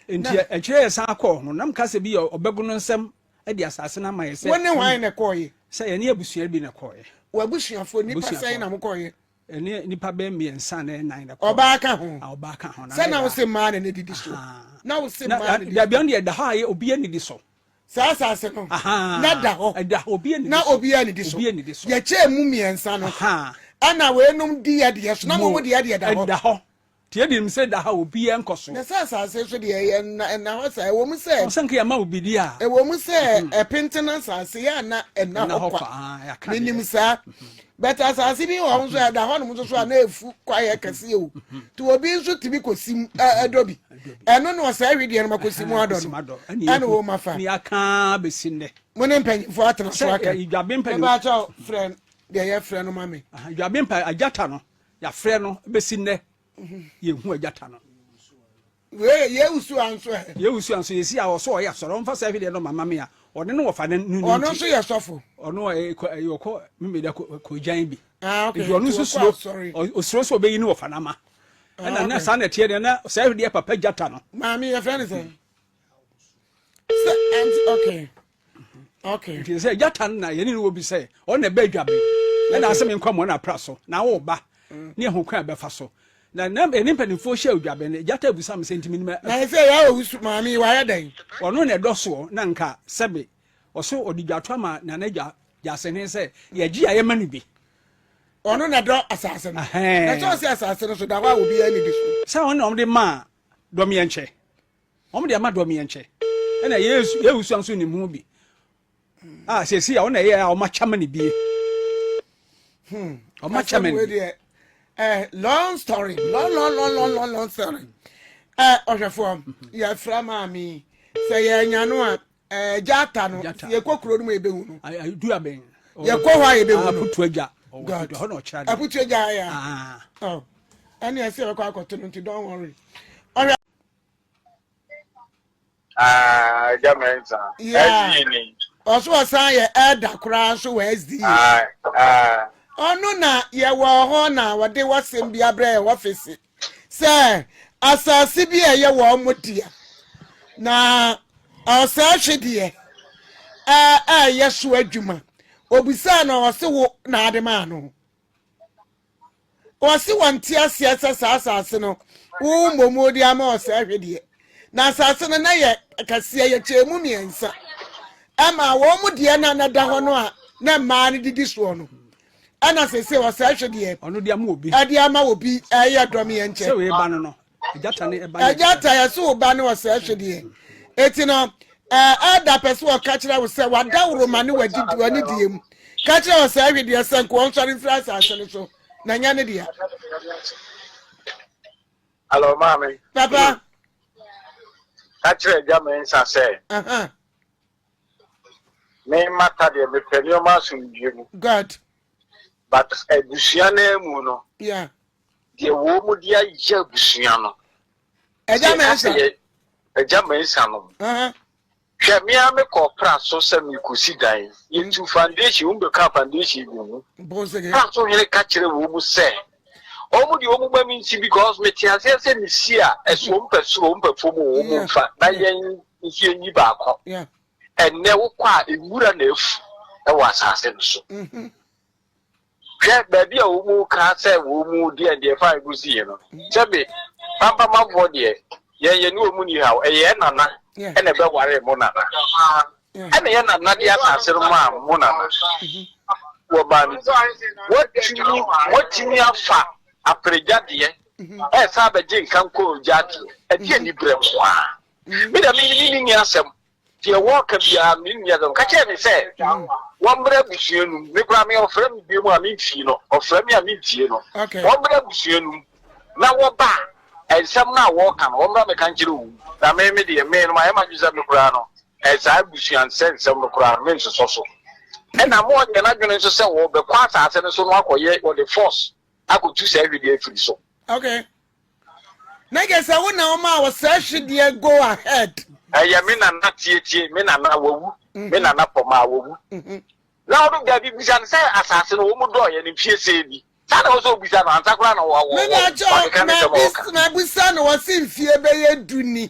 S5: Nti akyire yɛ san kɔɔ ho nam kasa bi yɛ ɔbɛgo no nsɛm de asase no ama yɛ sɛ.
S2: Wo ne hwan na ɛkɔɔeɛ?
S5: Sɛ yɛne abusua bi na ɛkɔɔeɛ.
S2: W'abusuafoɔ nnipa sɛn na mokɔɔeɛ?
S5: Ɛne nnipa bɛyɛ mmiɛnsa na ɛnan na ɛkɔɔeɛ.
S2: Ɔbaa ka ho?
S5: Ɔbaa ka ho.
S2: Sɛ na wo se mmaa na ɛdidi so. Na wo se mmaa na ɛdidi so.
S5: Dabi ɔno deɛ ɛda hɔ a obi anidi so.
S2: Saa asase no na ɛda hɔ.
S5: Ɛda hɔ obi anidi so.
S2: Na obi anidi so.
S5: Obi anidi so.
S2: Yɛkyɛɛ mu mmiɛnsa no. Ɛna weinom di yɛ deɛ so na mo mo deɛ deɛ ɛda hɔ.
S5: Ɛda hɔ. Nti yɛde nim sɛ da ha obiara nkɔ so.
S2: Na sɛ asase so deɛ ɛyɛ nna ɛnna hɔ saa, ɛwɔ mu sɛ.
S5: Ɔsɛ nka yɛma obi di a.
S2: Ɛwɔ mu sɛ ɛpenten asase yɛ a na ɛnna hɔ kwa. Menim saa. But asase bi wɔ hɔ nso a ɛda hɔnom nso so a na efu kwaeɛ kɛseɛ o. Nti obi nso tumi kɔsi mu ɛdɔ bi. Ɛno na ɔsɛe wedeɛ no ma kɔsi mu adɔ no. Ɛna wɔn afa.
S5: Ne aka bɛsi nnɛ.
S2: Mo ne mpanyinfoɔ atena so aka.
S5: Sɛ dwabe mpanyinfoɔ.
S2: Mepa kyɛw frɛ deɛ yɛfrɛ no ma me.
S5: Dwabe mpa agyata no. Yɛafrɛ no bɛsi nnɛ yɛnhu agyata no.
S2: Wei Yewusua nso ɛ?
S5: Yewusua nso yɛsi a ɔsɔ ɔyɛ asɔre ɔmfa sɛ hwedeɛ no mama me a ɔne no wɔfa no no
S2: Ɔno nso yɛ sɔfo.
S5: Ɔno ɛyɛ ɔkɔ memeda kɔgyan bi.
S2: Ah, okay.
S5: Nti ɔno nso suro ɔsuro sɛ ɔbɛyi ne wɔfa no ama. Ah, ɛna na saa na ɛteɛ deɛ na sɛ hwedeɛ papa gyata no.
S2: Maame yɛfrɛ no sɛ? Sɛ ɛnti okay. Okay.
S5: Nti sɛ gyata no na yɛne no wɔ bi sɛ ɔno na ɛbɛ adwabe ɛna asɛ me nkɔ mɔ na apra so na wo ba mm. ne ɛho kwan bɛfa so na na ɛne mpanimfoɔ hyɛ odwabe no gyata abusa me sɛ ntumi nim
S2: na ɛsɛ yɛ owusu maame yi wayɛ dɛn
S5: ɔno na ɛdɔ soɔ na nka sɛbe ɔso ɔde dwato ama nana gya gyasene sɛ yɛgye a yɛma no bi
S2: ɔno na ɛdɔ asase no na sɛ ɔsɛ asase no so da hɔ a obiara nidi
S5: so sɛ ɔno na ɔde maa dɔm yɛnkyɛ Wɔn de ama dɔm yɛn kyɛ. Ɛna Yesu Yehusua nso nim ho bi. A sɛsi a ɔna ɛyɛ a ɔma kyama ne bie.
S2: Hmm.
S5: Ɔma kyama ne
S2: bie. Eh, long story long long long long long long story. Eh, ɔhwɛfoɔ yɛfrɛ maame sɛ yɛnya no a Eh, gyata no yɛkɔ kuro no mu yɛbɛhu no yɛkɔ hɔ a yɛbɛhu no
S5: aputu agya
S2: God aputu agya yɛ a ɛne ɛsɛ yɛbɛkɔ akɔto no nti don't worry ɔhwɛ
S4: Agya Mensah,
S2: Yeah.
S4: SDA ni.
S2: Ɔso ɔsan yɛ elder koraa nso wɔ SDA. Ɔno na yɛwɔ hɔ na wɔde wasɛm bi abrɛ yɛ ɔfisi sɛ asase bi a ɛyɛ wɔn mo dea na ɔsɛe hwedeɛ ɛɛyɛ so adwuma. Obisaa na ɔse wo na ade maa no. Wɔse wɔnte aseɛ sɛ saa asase no wo mmom wode ama ɔsɛe hwedeɛ. Na asase no na yɛ kɛseɛ, yɛkyɛɛ mu mmiɛnsa. Ɛma wɔn mu deɛ na na da hɔ no a na mmaa no didi soɔ no. Ɛna sese ɔsɛe hwedeɛ
S5: ɔno de ama obi
S2: ɛde ama obi ɛyɛ dɔm yɛn nkyɛn.
S5: Sɛ wei ba no no Agyata ne ɛba ne
S2: Agyata yɛse wo ba ne ɔsɛe hwedeɛ. Eti no ɛda pɛ sɛ ɔka kyerɛ wo sɛ wadaworo ne wadidi w'ani die mu. Ka kyerɛ ɔsɛe hwedeɛ sɛ nka ɔnsɔre mfiri asase no so na nyɛ ne dea.
S4: Hello, maame.
S2: Papa.
S4: Ka kyerɛ agya Mensah sɛ. Me mata deɛ mepɛ nneɛma asomdwie mu.
S2: God.
S4: But abusua no mu no.
S2: Yeah.
S4: Deɛ wɔn mu de ayɛ abusua no.
S2: Agya Mensah.
S4: Agya Mensah no. Hwɛ, me ara mekɔɔ pra so sɛ merekɔsi dan. Yɛtuu foundation, wɔn bɛkaa foundation guu mu. Pra so hene ka kyerɛɛ wɔn mu sɛ, wɔn deɛ wɔn ma mensi because mete aseɛ sɛ mesi a, ɛso wɔn pɛ soro, wɔn pɛ fam, wɔn mfa, na yɛn nso yɛnyi baako. Ɛnnɛ wokɔ a, nwura na afu wɔ asase no so. Hwɛ baabi a wɔn ka sɛ wɔn deɛ deɛ fa egu si no. Sɛbe pampamanfoɔ deɛ yɛn yɛne wɔn ni haw ɛyɛ yɛn nana ɛna ɛbɛware mo nana ɛna yɛn nana de asase no maa mo nana wɔmaa no bi wɔtumi wɔtumi afa aperegya deɛ ɛsa abɛgye nka nkɔ ogya deɛ ɛde anibrɛ nko ara mi dɛ mi mi ni asɛm. Deɛ wɔreka biara me nni asɛm. Ka kyerɛ no sɛ wɔmmrɛ abusua no mu. Me koraa me ɔfrɛ me bio mu a memfii no. Ɔfrɛ me a mentie no. Wɔmmrɛ abusua no mu na wɔba a, nsɛm no a wɔreka no wɔmmra mmɛka nkyerɛ wɔn. Na me me deɛ me no mayɛ m'adwene sɛ me koraa no saa abusua nsɛnsɛm no koraa no mensosɔ so. Ɛna mo ɔnyɛ n'adwene nso sɛ wɔbɛkɔ asase no so no akɔyɛ wɔde force akɔtu saa hwedeɛ afiri so.
S2: Okay. Na kyerɛ sɛ wo na ɔmaa wɔ saa hwedeɛ go ahead.
S4: Ɛyɛ me nana tietie me nana wawu me mhm. nana pɔmaa wawu. Mhm. Na ɔno dabi bisa no sɛ asase no wɔn dɔɔ yɛ no mfie sɛɛ bi. Saa na ɔsɛ obisa no ansa koraa na
S2: wɔkeka ne sɛm a ɔka. Mabisa no wɔse mfie bɛyɛ du ni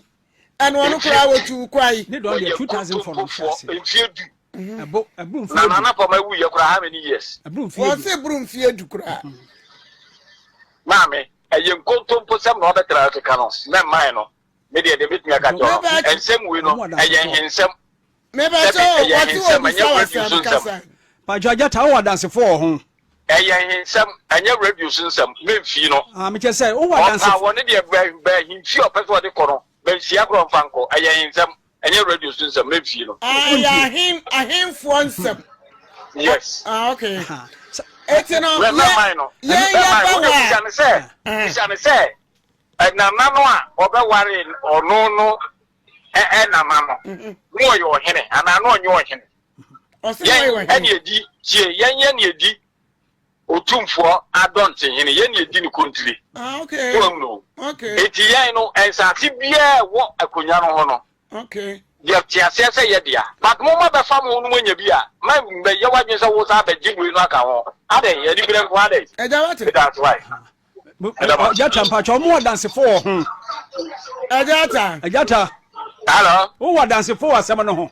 S2: ɛna ɔno koraa wɔtu kwae.
S5: Ne dɔn deɛ 2004 no hyɛ aseɛ.
S4: Mfie du.
S5: Ɛbo ɛboro mfie
S4: du. Na Nana Pɔma wu yɛ koraa how many years?
S5: Ɛboro mfie du.
S2: Wɔse boro mfie du koraa.
S4: Maame ɛyɛ nkontompo sɛm na ɔbɛtena keka no mɛmman no me deɛ deɛ mɛtumi aka kyerɛ no nsɛm wei no ɛyɛ nhensɛm.
S2: Mebɛkyɛ o, wɔte wɔ bisa wɔ asɛm kasa.
S5: Pacho Agyata wowɔ adansefo wɔ ho.
S4: Ɛyɛ nhensɛm, ɛnyɛ radio so nsɛm, memfii no.
S5: Ah, mekyɛ sɛ wowɔ adansefo.
S4: Ɔpa wɔ ne deɛ bɛ bɛ ahemfie a ɔpɛ sɛ ɔde kɔ no, bɛnhyia korɔ mfa nkɔ, ɛyɛ nhensɛm, ɛnyɛ radio so nsɛm, memfii no.
S2: Ah, ɛyɛ ahen ahenfoɔ nsɛm.
S4: Yes.
S2: Ah, okay. Eti no, yɛ yɛn yɛ ba wɔ a.
S4: Bisa ne sɛ, bisa ne sɛ, nana no a ɔbɛware ɔno no nana no na ɔyɛ ɔhene anaa na ɔnyɛ ɔhene yɛn ɛne ɛdi tie yɛn yɛn ne ɛdi otumfoɔ adɔntehene yɛn ne ɛdi ne kontire
S2: ah,
S4: wɔm no eti yɛn no nsaase biara wɔ akonnwa no ho no yɛte aseɛ sɛ yɛ dea but mo ma bɛfa mo no mo anya bi a ma bɛyɛ wadwene sɛ wo saa bɛgye wei no aka ho adɛn yɛde berɛ nko adɛn ɛda ase wae
S5: Agyata mpakyɛ ɔmo wɔ adansefo wɔ ho.
S2: Agyata.
S5: Agyata.
S4: Hello.
S5: Wowɔ adansefo wɔ asɛm no ho.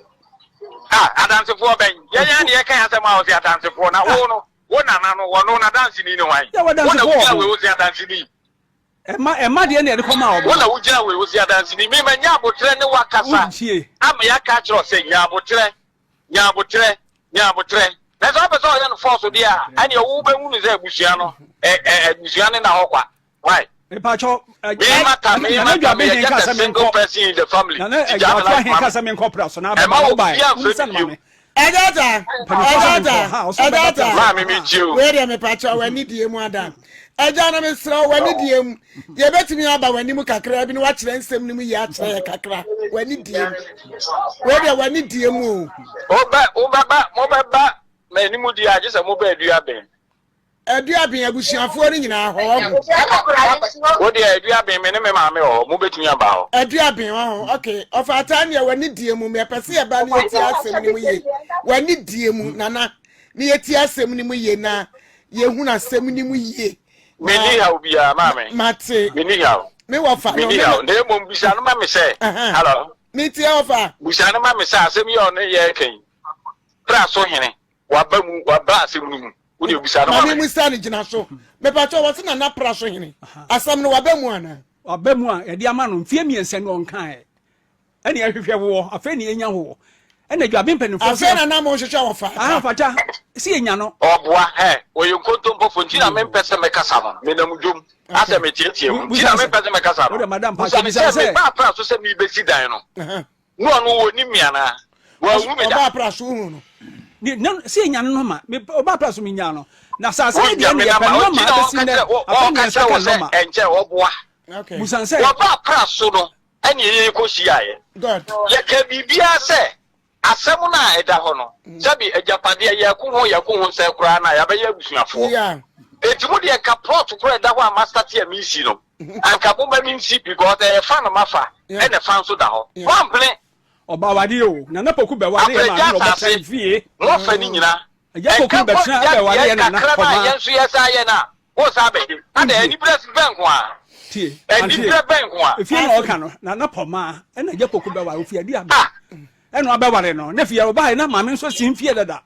S4: Ah, adansefoɔ bɛn? Yɛn yɛn deɛ yɛka asɛm a ɔsi adansefoɔ na wo no wo nana no wɔno n'adanseni ne hwan?
S5: Yɛ wɔ adansefo
S4: wɔ ho. Wo na wogyina wei wosi adanseni.
S5: Ɛma ɛma deɛ na yɛde kɔma wɔn.
S4: Wo na wogyina wei wosi adanseni. Mi ma nya abotrɛ ne wakasa. Ama yɛaka akyerɛ sɛ nya abotrɛ. Nya aboterɛ, nya aboterɛ. Na sɛ wopɛ sɛ ɔyɛ no fɔɔso deɛ a, ɛneɛ wo bɛhunu sɛ abusua no, ɛ, ɛ, abusua no na hɔ kwa. Why?
S5: Mepakyɛw,
S4: Me mata, me
S5: Nana
S4: mata,
S5: Dwabe
S4: meyɛ
S5: hen ka
S4: just a
S5: sɛ
S4: single
S5: menkɔ.
S4: person in the family.
S5: Nana
S4: Nti gyaa me
S5: Dwabe
S4: life
S5: hen
S4: ma
S5: ka
S4: me.
S5: sɛ menkɔ pra so na
S4: Ɛma
S5: abɛba wo bae.
S4: obiara
S5: Womisa
S4: mfrɛ
S5: no
S4: me
S5: ma
S4: bio.
S5: me.
S2: Ɛgya
S5: Mpanyinfoɔ sɛ
S2: ɛgya
S5: menkɔ. Ha, ɔsɛ ɔbɛba
S2: ɛgya
S5: pra so.
S4: Maame metie o.
S2: Wei deɛ mepakyɛ w'ani die mu ada. Ɛgya na mesrɛ wo w'ani die mu. Yɛbɛtumi aba w'anim kakra bi na wakyerɛ nsɛm no mu yie akyerɛ yɛ kakra. W'ani die mu. Wei deɛ w'ani die mu o.
S4: Wobɛ, wobɛba, mobɛba m'anim deɛ a, gye sɛ moba Aduaben.
S2: Aduaben abusuafoɔ no nyinaa hɔ wahu.
S4: Wo deɛ Aduaben me ne me maame wɔ hɔ, mobɛtumi aba hɔ.
S2: Aduaben wɔ hɔ, ok. Ɔfaataa neɛ w'ani die mu, mepɛ sɛ yɛba ne yɛtie asɛm no mu yie. W'ani die mu, nana, ne yɛtie asɛm no mu yie na yɛhunu asɛm no mu yie.
S4: Menni haw biara, maame.
S2: Mate.
S4: Menni haw.
S2: Me wɔfa
S4: no. Menni haw. Na mmom bisa no ma me sɛ, hello.
S2: Metie ɔfa.
S4: Bisa no ma me sɛ asɛm yi a ɔne yɛ reka yi, pra so hene, waba mu, waba asɛm no mu. Wo deɛ bisa no ma me.
S2: Maame musa no gyina so. Mepatwa wɔ se nana pra so hene. Asɛm no waba mu anaa?
S5: Waba mu a yɛde ama no mfeɛ mmiɛnsa ni ɔnkaeɛ. Ɛne ɛhwehwɛ woɔ afei ne yɛnya woɔ. Ɛna dwabe mpanimfoɔ
S2: sɛ. Afei na na mo hwehwɛ wɔ fata.
S5: Aha fata si yɛnya no.
S4: Ɔboa hɛ ɔyɛ nkontompɔfo nti na mempɛ sɛ mɛkasa no menam dwom asɛ meteatea mu nti na mempɛ sɛ mɛkasa no. Busa no sɛ mebaa pra so sɛ merebɛsi dan no na ɔno ɔnim me anaa? Wanhu me da.
S2: Ɔbaa pra so wohu no.
S5: Sɛ yɛnya no nɔma ɔbaa pra so menya no na asase no deɛ ne yɛpɛ nɔma abɛsi nnɛ afei ne yɛnsa ka nɔma.
S4: Ɛnkyɛ ɔboa.
S5: Busa no sɛ.
S4: Wɔbaa pra so no ɛne yɛn kɔhyiaeɛ. Yɛkaa biribiara sɛ asɛm no a ɛda hɔ no, sɛbe agyapadeɛ, yɛko ho yɛko ho sɛ koraa no a yɛabɛyɛ abusuafoɔ. Enti mo deɛ nka plot koraa ɛda hɔ a mastate a meresi no, anka momma mensi because ɛyɛ fa na mafa ɛna fa nso da hɔ. Moampene.
S5: Ɔba awadeɛ o, Nana Poku bɛware yɛ maame na ɔbɛtena ne fie.
S4: Moafa ne nyina.
S5: Agya Poku bɛtena abɛware yɛ nana
S4: kakra no a
S5: kɔmaa.
S4: yɛn nso yɛsan yɛ no a, wosan abɛgye. Adɛn, aniberɛ bɛn nko ara?
S5: Tie,
S4: Aniberɛ
S5: antie.
S4: bɛn nko ara?
S5: Efie na ɔka no, Nana Pɔmaa ɛna Agya Poku bɛware, ofi adi aba. Ɛna ɔbɛware no, ne fie ɔbaeɛ na maame nso si mfie dada.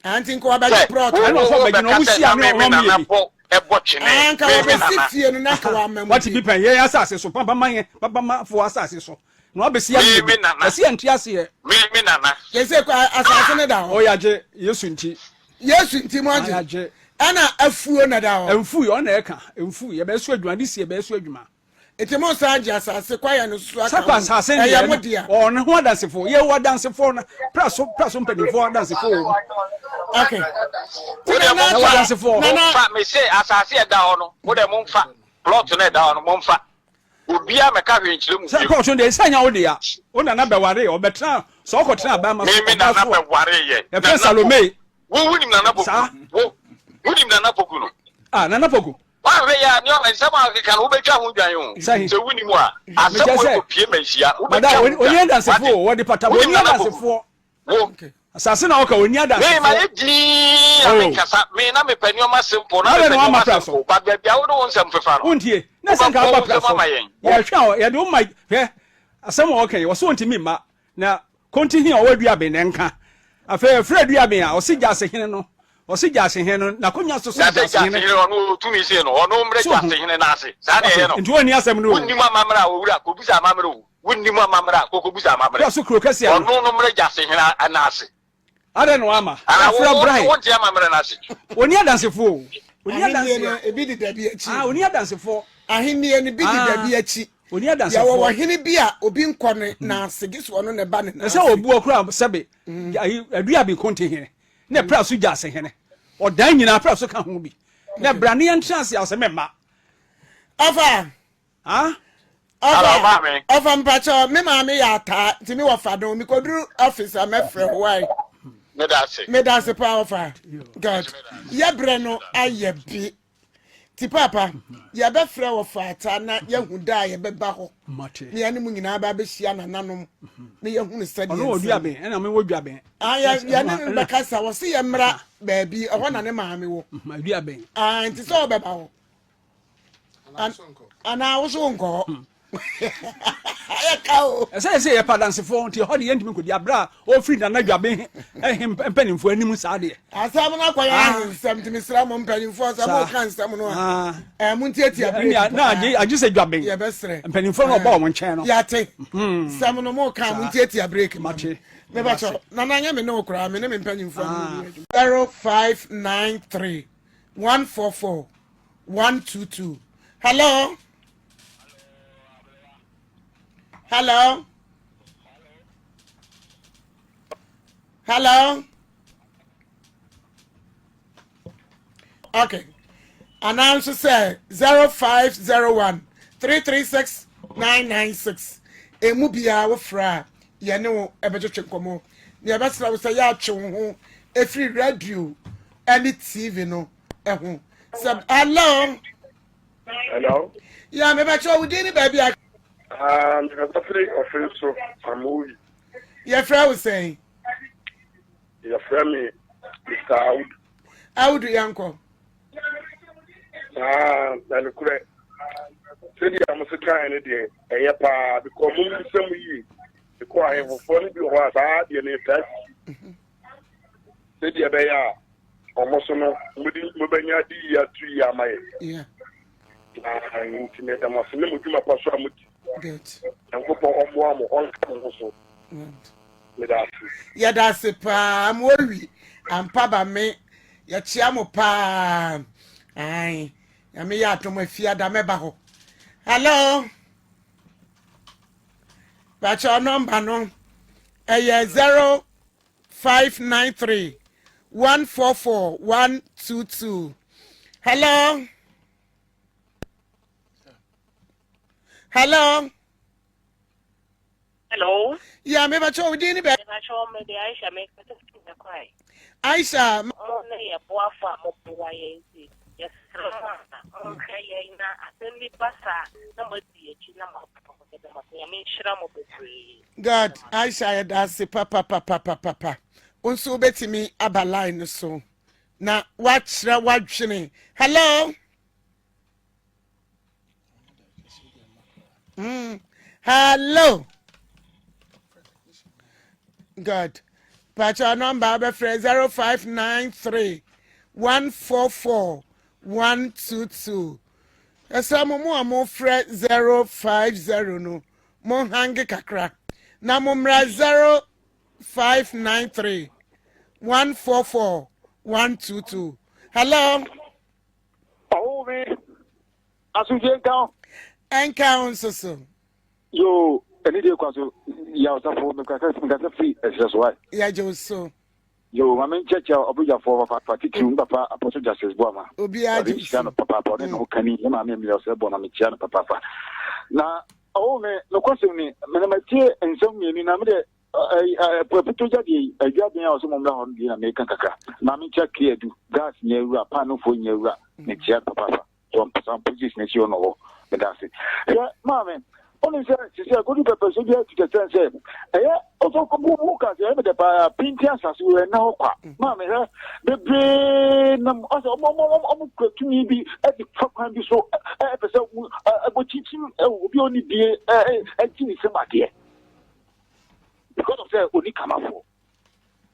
S2: Anti nka wabɛgye
S4: Sɛ
S2: prɔt.
S4: wo
S5: Ɛna
S4: wo
S5: ɔsɛ
S4: wo
S5: ɔbɛgye no,
S4: bɛka
S5: ɔmo
S4: sɛ
S5: hyia
S4: na
S5: ne
S4: me me
S5: ɔmo
S4: nana
S5: yɛ bi.
S4: bɔ ɛbɔ twene,
S2: Anka
S4: me me
S2: wabɛsi
S4: nana.
S2: fie no na nka wama mu
S5: Wate
S2: bi.
S5: bi pɛn, yɛn asase so, Pampama yɛn, Pampamafoɔ asase so. Na wabɛsi
S4: Me
S5: ayɛ
S4: me
S5: bi.
S4: nana.
S5: Yɛsi yɛnte aseɛ.
S4: Me me nana.
S2: Yɛsɛ kɔ asase no da hɔ.
S5: Oh yagye, Yesu nti.
S2: Yesu nti mo agye.
S5: Ah yagye.
S2: Ɛna afuo na da hɔ.
S5: Ɛmfui, ɔno na ɛka, ɛmfui, yɛbɛyɛ so adwuma, de si yɛbɛyɛ so adwuma.
S2: Nti mo san gye asase kwaeɛ no so aka
S5: Sɛ
S2: ho,
S5: asase no
S2: ɛyɛ
S5: deɛ
S2: mo
S5: no,
S2: dea.
S5: ɔwɔ ne ho adansefo, yɛwɔ adansefo na pra so pra so mpanimfoɔ adansefo wɔ mu.
S2: Okay.
S4: Wo deɛ
S2: Nana
S4: momfa,
S5: Ɛwɔ adansefoɔ.
S2: Nana
S4: momfa, mese asase ɛda hɔ no, mo deɛ momfa, plot no ɛda hɔ no, momfa. Obiara mmɛka hwee nkyerɛ mo
S5: Sɛ
S4: bio.
S5: kɔɔto deɛ sɛ nya wo dea. Wo nana bɛwaree ɔbɛtena sɛ ɔkɔtena abɛɛma so
S4: Me me
S5: ɔbaa
S4: nana
S5: so a
S4: bɛwareeɛ.
S5: yɛfrɛ
S4: Nana
S5: Salome.
S4: Poku. Wo wonim Nana Poku?
S5: Saa.
S4: Wo wonim Nana Poku no?
S5: Ah Nana Poku.
S4: Woanhwɛ yie a nneɛma nsɛm a wokeka no wobɛtwa ho dwan o.
S5: Sɛ he.
S4: Sɛ wonim a asɛm
S5: Mekyerɛ
S4: wei
S5: sɛ
S4: kɔpie manhyia
S5: Madam
S4: wobɛtwa ho
S5: ɔni
S4: dwan.
S5: adansefoɔ
S4: Wate?
S5: o wɔde pata
S4: Wonim
S5: ɔni
S4: Nana Poku?
S5: adansefoɔ.
S4: Wo.
S5: Asase na ɔka ɔni
S4: Me
S5: adansefoɔ.
S4: mayɛ dinn a
S5: Oh.
S4: menkasa me na mepɛ nneɛma simple na
S5: Adɛn
S4: mepɛ
S5: na woamma
S4: nneɛma
S5: pra so?
S4: simple but baabi a wode wo nsɛm fefa no
S5: Wontie. Na sɛ nka
S4: wobɛbɔ
S5: woba
S4: wo
S5: pra
S4: nsɛm
S5: so.
S4: ama yɛn. Wo.
S5: Yɛhwɛ a yɛde wo ma hwɛ asɛm a ɔka yi ɔse ɔntumi mma na konti he a ɔwɔ Aduaben na ɛnka. Afei ɛfrɛ Aduaben a ɔse Gyase hene no ɔse Gyase hene no n'akonnwa so
S4: Na
S5: sene
S4: sɛ
S5: Gyase hene.
S4: Gyase hene ɔno ɔtumi see no ɔno mmrɛ
S5: So ho.
S4: Gyase hene no ase saa na
S5: Ɔse
S4: ɛyɛ no.
S5: nti ɔnni asɛm no o.
S4: Wonnim amammerɛ a owura kɔbisa amammerɛ o. Wonnim amammerɛ a, kɔkɔbisa amammerɛ.
S5: Kɔ so kuro kɛseɛ no.
S4: Ɔno no mmrɛ gyasehene no ase.
S5: Adɛn na wamma?
S4: Anaa wo,
S5: Yɛafrɛ
S4: wo,
S5: Brian.
S4: wonte amammerɛ no ase.
S5: Ɔnni adansefoɔ o. Ɔnni
S2: Ahennie no,
S5: adanseɛ.
S2: ebi deda bi akyi.
S5: Ah, ɔnni adansefoɔ.
S2: Ahennie no, bi deda
S5: Ah,
S2: bi akyi.
S5: ɔnni
S2: Yɛwɔ
S5: adansefoɔ.
S2: ɔhene bi a obi nkɔ ne nan ase, gye sɛ ɔno na ɛba ne nan
S5: Ɛsɛ
S2: ase.
S5: ɔbuo koraa sɛbe ayi Aduabi Kontihene ne pra so Gyasehene. Ɔdan nyinaa pra so ka ho bi. Na bra ne yɛntena ase a ɔsɛ mɛmma.
S2: Ɔfa,
S5: Ah?
S4: Hello,
S2: Ɔfa,
S4: maame.
S2: ɔfa mpakyɛ me maame yɛ ataa nti me wɔ fa no mekoduru office a mɛfrɛ wo wai.
S4: Meda ase.
S2: Meda ase paa ɔfa. God. Yɛbrɛ no ayɛ bi. Ti papa, yɛbɛfrɛ wɔ fa ataa na yɛhu da a yɛbɛba hɔ.
S5: Mate.
S2: Na yɛne mu nyinaa ba abɛhyia nananom na yɛhunu sɛdeɛ
S5: Ɔno wɔ
S2: nsɛm.
S5: duaben ɛna me wɔ dwaben.
S2: Ah, yɛ yɛne no bɛkasa wɔ se yɛmmra baabi ɛhɔ na ne maame wɔ.
S5: Aduaben.
S2: Ah, nti sɛ ɔbɛba hɔ. Anaa wo so wonkɔ hɔ hmm. ayɛ ka o.
S5: Ɛsɛ sɛ yɛpɛ adansefoɔ nti ɛhɔ de yɛntumi nkɔdi aberɛ a ɔfiri Nana Dwaben he mpanimfoɔ anim saa deɛ.
S2: Asɛm no akɔyɛ ah. ahensɛm nti mesrɛ mo mpanimfoɔ sɛ moka nsɛm no a ah. montiatia
S5: berɛ na agye sɛ Dwaben
S2: yɛbɛserɛ
S5: mpanimfoɔ no ɔbɔ wɔn nkyɛn no
S2: yɛate hmm. sɛm no moka montiatia break
S5: mate
S2: mebakyɛ nana nyɛ me ne wo koraa me ne me mpanimfoɔ 0593 144 122 hello hello hello okay anaa nso sɛ 0501 336 996 emu biara wofrɛ a yɛne wo ɛbɛtwetwe nkɔmmɔ na yɛbɛsrɛ wo sɛ yɛatwe wo ho ɛfiri radio ne tv no ho sɛ hello
S6: hello
S2: ya mebɛkyɛ wo din ne baabi a
S6: ah, mekasa firi ɔfiri so amowi
S2: yɛfrɛ wo sɛn
S6: yɛfrɛ me mr audu
S2: audu yɛnkɔ
S6: ah, na nokorɛ sɛdeɛ mo se kae no deɛ ɛyɛ paa bikɔ mo nsɛm yie bikɔ ahemfofoɔ no bi wɔ hɔ a saa deɛ no ɛtaa sisi sɛdeɛ ɛbɛyɛ a wɔn so no mode mobɛnya ade yie ato yie ama yɛ na nti meda mo ase ne mo dwuma pa so a modi nyankopɔn ɔmmoa mo ɔnka mo ho so meda ase
S2: yɛda ase paa mo awi ampa ba me yɛkyea mo paa ai nyame yɛ adom afiada mɛba hɔ hello Pakyɛw nɔmba no ɛyɛ 0593 144 122. Hello. Hello.
S7: Hello.
S2: Yeah, me bacho wo din ni bɛ.
S7: Me bacho me de Aisha me kasa fi kwai.
S2: Aisha.
S7: Mo ne yɛ boafo a mo boa yɛn nti yɛsrɛ mo a monhwɛ yɛn na asɛm bi ba saa na moadi akyi na moaboa mo yɛda mo ase Nyame nhyira mo bebree.
S2: God Aisha yɛda ase papapapapapa wo nso wobɛtumi aba line no so na woakyerɛ woadwene hello Hello. Good. Pacha number abɛfrɛ 0593 144 122. Ɛsɛ mo mo a mofrɛ 050 no mo hange kakra na mo mmra 0593 144 122. Hello.
S8: Ɔwoo me. Asomdwie nka wo.
S2: Ɛnka wo nso so.
S8: Yoo, ɛne deɛ kwa so yaw safo mekasa mekasa firi ɛserɛ so wae.
S2: Yɛgye wo so.
S8: Yoo, ma menkyɛkyɛ ɔbogyafoɔ papa titiriw me papa Apostle Justice Boama.
S2: Obiara
S8: Awurade
S2: gye wo
S8: nhyira
S2: so.
S8: no papaapa ɔne ne ho kani ne maame Emilia Osei Boama mekyia no papaapa. Na ɔwɔ me nokwasɛm ni, mena matie nsɛm mmienu na mede Aputo gya deɛ yi, adwa bɛn a ɔsɛ mo mmra hɔ no deɛ na meka kakra. Maame nkyia Kreadu, gas nyɛ awura, paanofoɔ nyɛ awura, mekyia papaapa. So some position akyi hɔ na ɔwɔ. Meda ase. Hwɛ maame, wonim sɛ sisi akodu pɛpɛ so bi atu kyɛkyɛn sɛ ɛyɛ ɔsɔ kɔbu mu ka sɛ ɛyɛ mede paa pinti asase wɔ ɛnna hɔ kwa. Maame hwɛ bebree nam ɔsɛ ɔmo ɔmo ɔmo kura tumi bi ɛde fa kwan bi so ɛpɛ sɛ ɔmo ɛbɔ kyinkyim ɛwɔ obi a ɔni bie ɛgye ne nsam adeɛ. Because of sɛ ɔni kamafoɔ.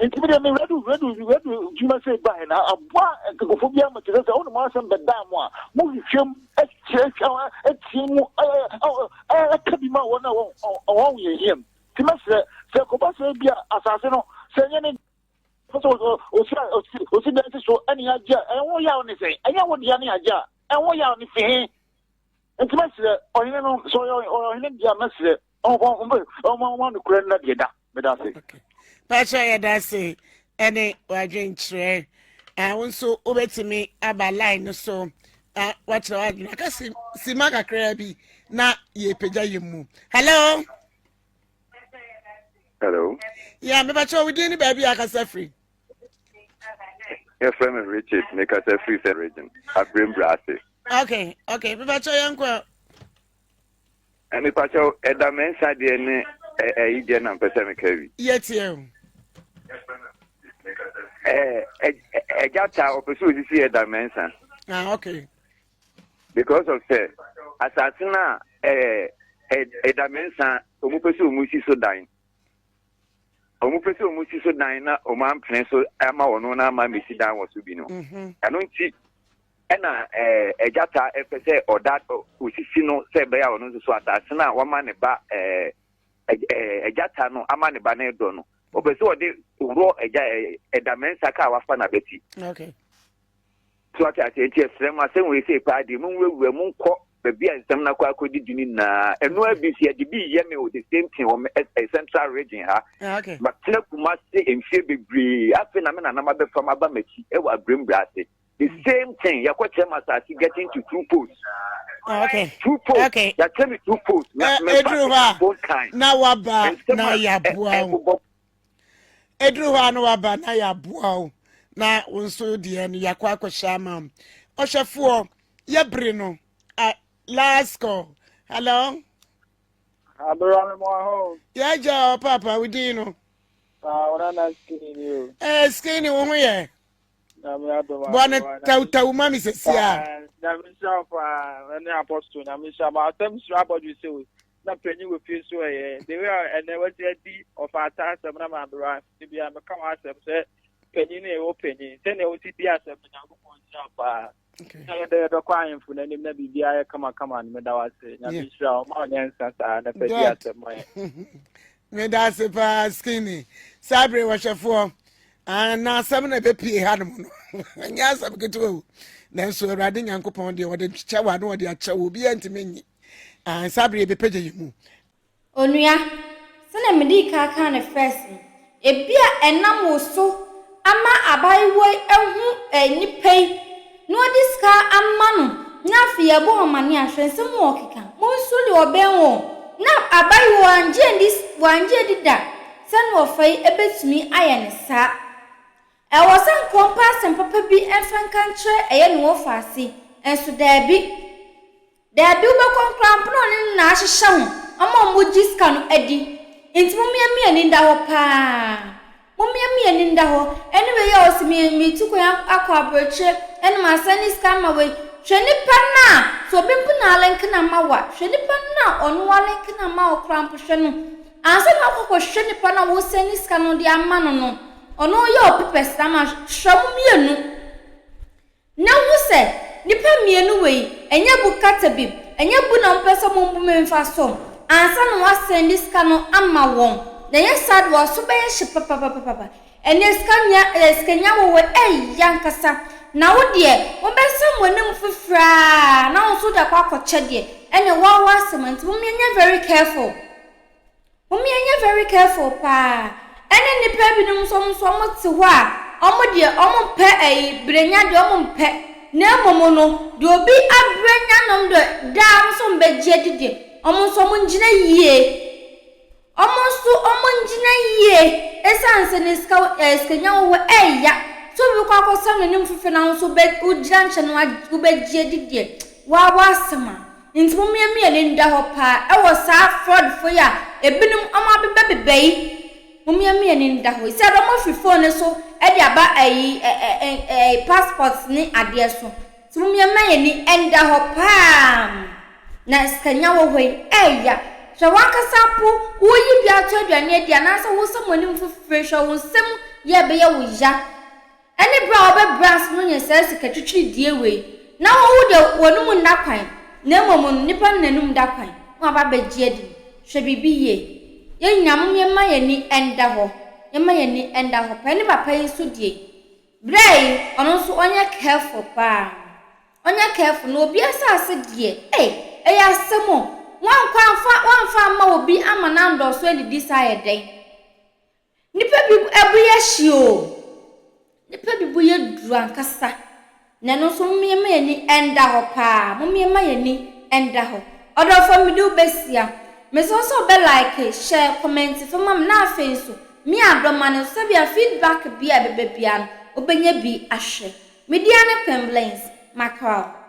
S8: Nti mi deɛ mi redu redu redu dwuma sɛ ba na aboa nkurɔfoɔ bi ama kyerɛ sɛ ɔne mo asɛm bɛdaa mo a mo hwehwɛ mu ɛkyerɛ ɛtie mu ɛka bi ma wɔn a wɔn yɛ hia mu. Nti mɛsrɛ sɛ kɔba sɛ bi a asase no sɛ ɛnyɛ ne sɛ osi osi dan si so ɛne agye a ɛho yaw ne sɛn ɛnyɛ wo dea ne agye a ɛho yaw ne fi he. Nti mɛsrɛ ɔhene no sɛ ɔyɛ ɔhene deɛ a mɛsrɛ ɔma nokorɛ nna deɛ da meda ase.
S2: Pakyɛ yɛda ase ɛne wadwenkyerɛ wo nso wobɛtumi aba line no so wakyerɛ wadwene aka sima kakraa bi na yɛpagya yɛ mu. Hello.
S9: Hello.
S2: Yeah, mepakyɛ wo din ne baabi a akasa firi.
S9: Yɛfrɛ me Richard, mekasa firi sɛ region, Abrembra ase.
S2: Okay, okay, mepakyɛ yɛn kɔ.
S9: Mepakyɛ ɛda mɛnsa deɛ ne ɛyi deɛ na mpɛ sɛ meka wi.
S2: Yɛtie o.
S9: Ɛgya ta ɔpɛ sɛ osisi ɛda mɛnsa.
S2: Ah, okay.
S9: Because of sɛ asase no a ɛda mɛnsa wɔn pɛ sɛ wɔn si so dan. Wɔn pɛ sɛ wɔn si so dan na wɔn ampene so ama wɔn na ama mesi dan wɔ so bi no. Mhm. Ɛno nti ɛna ɛɛ ɛgya ta ɛpɛ sɛ ɔda osisi no sɛ ɛbɛyɛ a ɔno nso so asase no a wama ne ba ɛɛ ɛgya ta no ama ne ba no dɔ no ɔpɛ sɛ ɔde worɔ ɛgya ɛda mɛnsa ka a wafa n'abati.
S2: Okay.
S9: So ate aseɛ? Nti ɛsrɛ mo, asɛm wei sei paa deɛ, monwurawura mu nkɔ baabi a nsɛm no akɔ akɔdidi no nyinaa. Ɛno ara bi nso yɛde bi yɛ me o, the same thing wɔ me central region ha.
S2: Ah, okay.
S9: Matena Kumasi mfeɛ bebree, afei na me nanam abɛfa m aba m'akyi wɔ Abrembra ase. The mm. same thing, yɛkɔkyerɛ m asase getting to two posts.
S2: Ah, okay.
S9: Two posts.
S2: Okay.
S9: Yɛakyerɛ me two posts.
S2: Na eh, ɛduru hɔ a na waba na yɛaboa wo. Ɛduru hɔ a na waba na yɛaboa wo na wo nso deɛ no yɛakɔ akɔhyɛ ama wo. Ɔhwɛfoɔ yɛbere no a last call. Hello.
S10: Aberewa me mo ahɔ.
S2: Yɛagya ɔ papa wo din no.
S10: Ah, wɔn na skinny ni o.
S2: Eh, skinny wo ho yɛ.
S10: Nyame adom
S2: a. Bɔ ne tawtaw ma me sɛsi
S10: a. Nyame nhyira wo paa ɛne apostle nyame nhyira ma asɛm suro abɔdwe sɛ o na panyin wɔ fie so ɛyɛ the way a ɛnɛ wasi adi ɔfa ata asɛm na ma aberewa ne bia meka wɔ asɛm sɛ panyin ne ɛwɔ panyin sɛnea wosi di asɛm no Nyankopɔn nhyira wo paa na yɛdɛ yɛbɛkɔ ahemfo no anim na biribiara yɛ kamakama no meda wo ase nyame nhyira wo ma ɔnyɛ nsa saa na fa di asɛm ma yɛ
S2: Meda ase paa skinny. Saa bere wɔhwɛfoɔ ah, na asɛm na ɛbɛpie ha nom no ɛnyɛ asɛm ketewa o nanso awurade nyankopɔn deɛ ɔde kyɛ wa na ɔde akyɛ wo obiara ntumi nyi ah, saa bere yɛbɛpɛgya yɛ mu
S1: Onua, sɛnea midii kan kaa no first no, ebia ɛnam wo so ama abaayewa yi ahu eh, nipa yi na ɔde sika ama no na afei yɛbɔ wɔn amane a, hwɛ nsɛm a ɔkeka. Monsuro deɛ ɔbɛn wɔn. Na abaayewa wangye andi, wangye adi da sɛ ne ɔfa yi bɛtumi ayɛ no saa. Ɛwɔ sɛ nka ɔmpɛ asɛm papa bi mfa nka nkyerɛ ɛyɛ ne wɔfa ase, nso daabi. Daabi wobɛkɔ koraa mpo na ɔne no na ahyehyɛ ho ama ɔmo gye sika no adi nti momeɛ ani nda hɔ paa momeɛ ani nda hɔ ɛne wei a ɔse me metu kwan akɔ aburokyire ɛna masan ne sika ama wei hwɛ nipa no a sɛ obi mpo na alenke no ama wo a hwɛ nipa no a ɔno alenke no ama wo koraa mpo hwɛ no ansa na wakɔ kɔhwɛ nipa no a wosan ne sika no de ama no no ɔno yɛ ɔpepɛs na ama hwɛ mo mmienu Na hu sɛ, nnipa mmienu wei, ɛnyɛ bu kata bi, ɛnyɛ bu na wɔpɛ sɛ wɔbu me mfa so ansa na wɔasɛnde sika no ama wɔn, na ɛnyɛ saa de wɔn aso bɛyɛ hye papapapapa. Ɛnneɛ sika nya eh, sikanya wɔ hɔ ɛyɛ ankasa. Na wo deɛ, wobɛsam w'anim fifiri ara na wo nso wode akɔ akɔkyɛ deɛ, ɛnneɛ woa w'asɛm nti mommyɛ very careful. Mom yɛnyɛ very careful paa. Ɛne nnipa binom nso ɔmo nso ɔmo te hɔ a ɔmo deɛ ɔmo mpɛ ɛyi brenya deɛ ɔmo mpɛ na mmom no deɛ obi abrɛ nya nom deɛ daa ɔmo nso ɔmo bɛgye adi deɛ. Wɔn nso wɔngyina yie. Wɔn nso wɔngyina yie ɛsiane sɛ ne sika ɛɛ sikanya wɔ hɔ ɛɛya. Sɛ obi kɔ akɔsam n'anim fefɛ na wo nso wobɛ wogyina nkyɛn na wobɛgye adi deɛ waa w'asɛm a. Nti mommiamia ani nda hɔ paa ɛwɔ saa fraudfoɔ yi a ebinom wɔn abebɛbebɛ yi. Mommiamia ani nda hɔ. Sɛ wɔn afiri phone no so de aba ɛyi ɛ ɛ ɛ passport ne adeɛ so. Nti mommiamia yɛn ani nda hɔ paa. Na sikanya wɔ hɔ yi, ɛya. Hwɛ w'ankasa mpo, woreyi bi ato aduane adi anaasɛ woresɛ mo anim fofire, hwɛ wo nsam yɛ ɛbɛyɛ wo ya. Ɛne berɛ a wobɛbrɛ ase no nyɛ saa sika twitwiridie wei. Na wo wo deɛ w'anum nna kwan, na mmom no nnipa no n'anum da kwan na waba abɛgye adi no. Hwɛ biribi yie. Yɛn nyinaa mom yɛmma yɛn ani nda hɔ, yɛmma yɛn ani nda hɔ paa. Ɛne papa yi nso deɛ, berɛ yi ɔno nso ɔnyɛ careful paa. Ɔnyɛ careful na obi asase deɛ ei ɛyɛ asɛm o wankɔ amfa wamfa amma obi ama no andɔɔso adidi saa ayɛ dɛn nipa bi bo yɛ hye o nipa bi bo yɛ duru ankasa na ɛno nso mom yɛma yɛni ɛnda hɔ paa mom yɛma yɛni ɛnda hɔ ɔdɔfoɔ mede wo bɛsia mesɛ wo sɛ wobɛ like hyɛ comment fa ma me na afei nso me adɔma no sɛbia feedback bi a ɛbɛba biara no wobɛnya bi ahwɛ Me dea ne Queen Blings, Mackerel.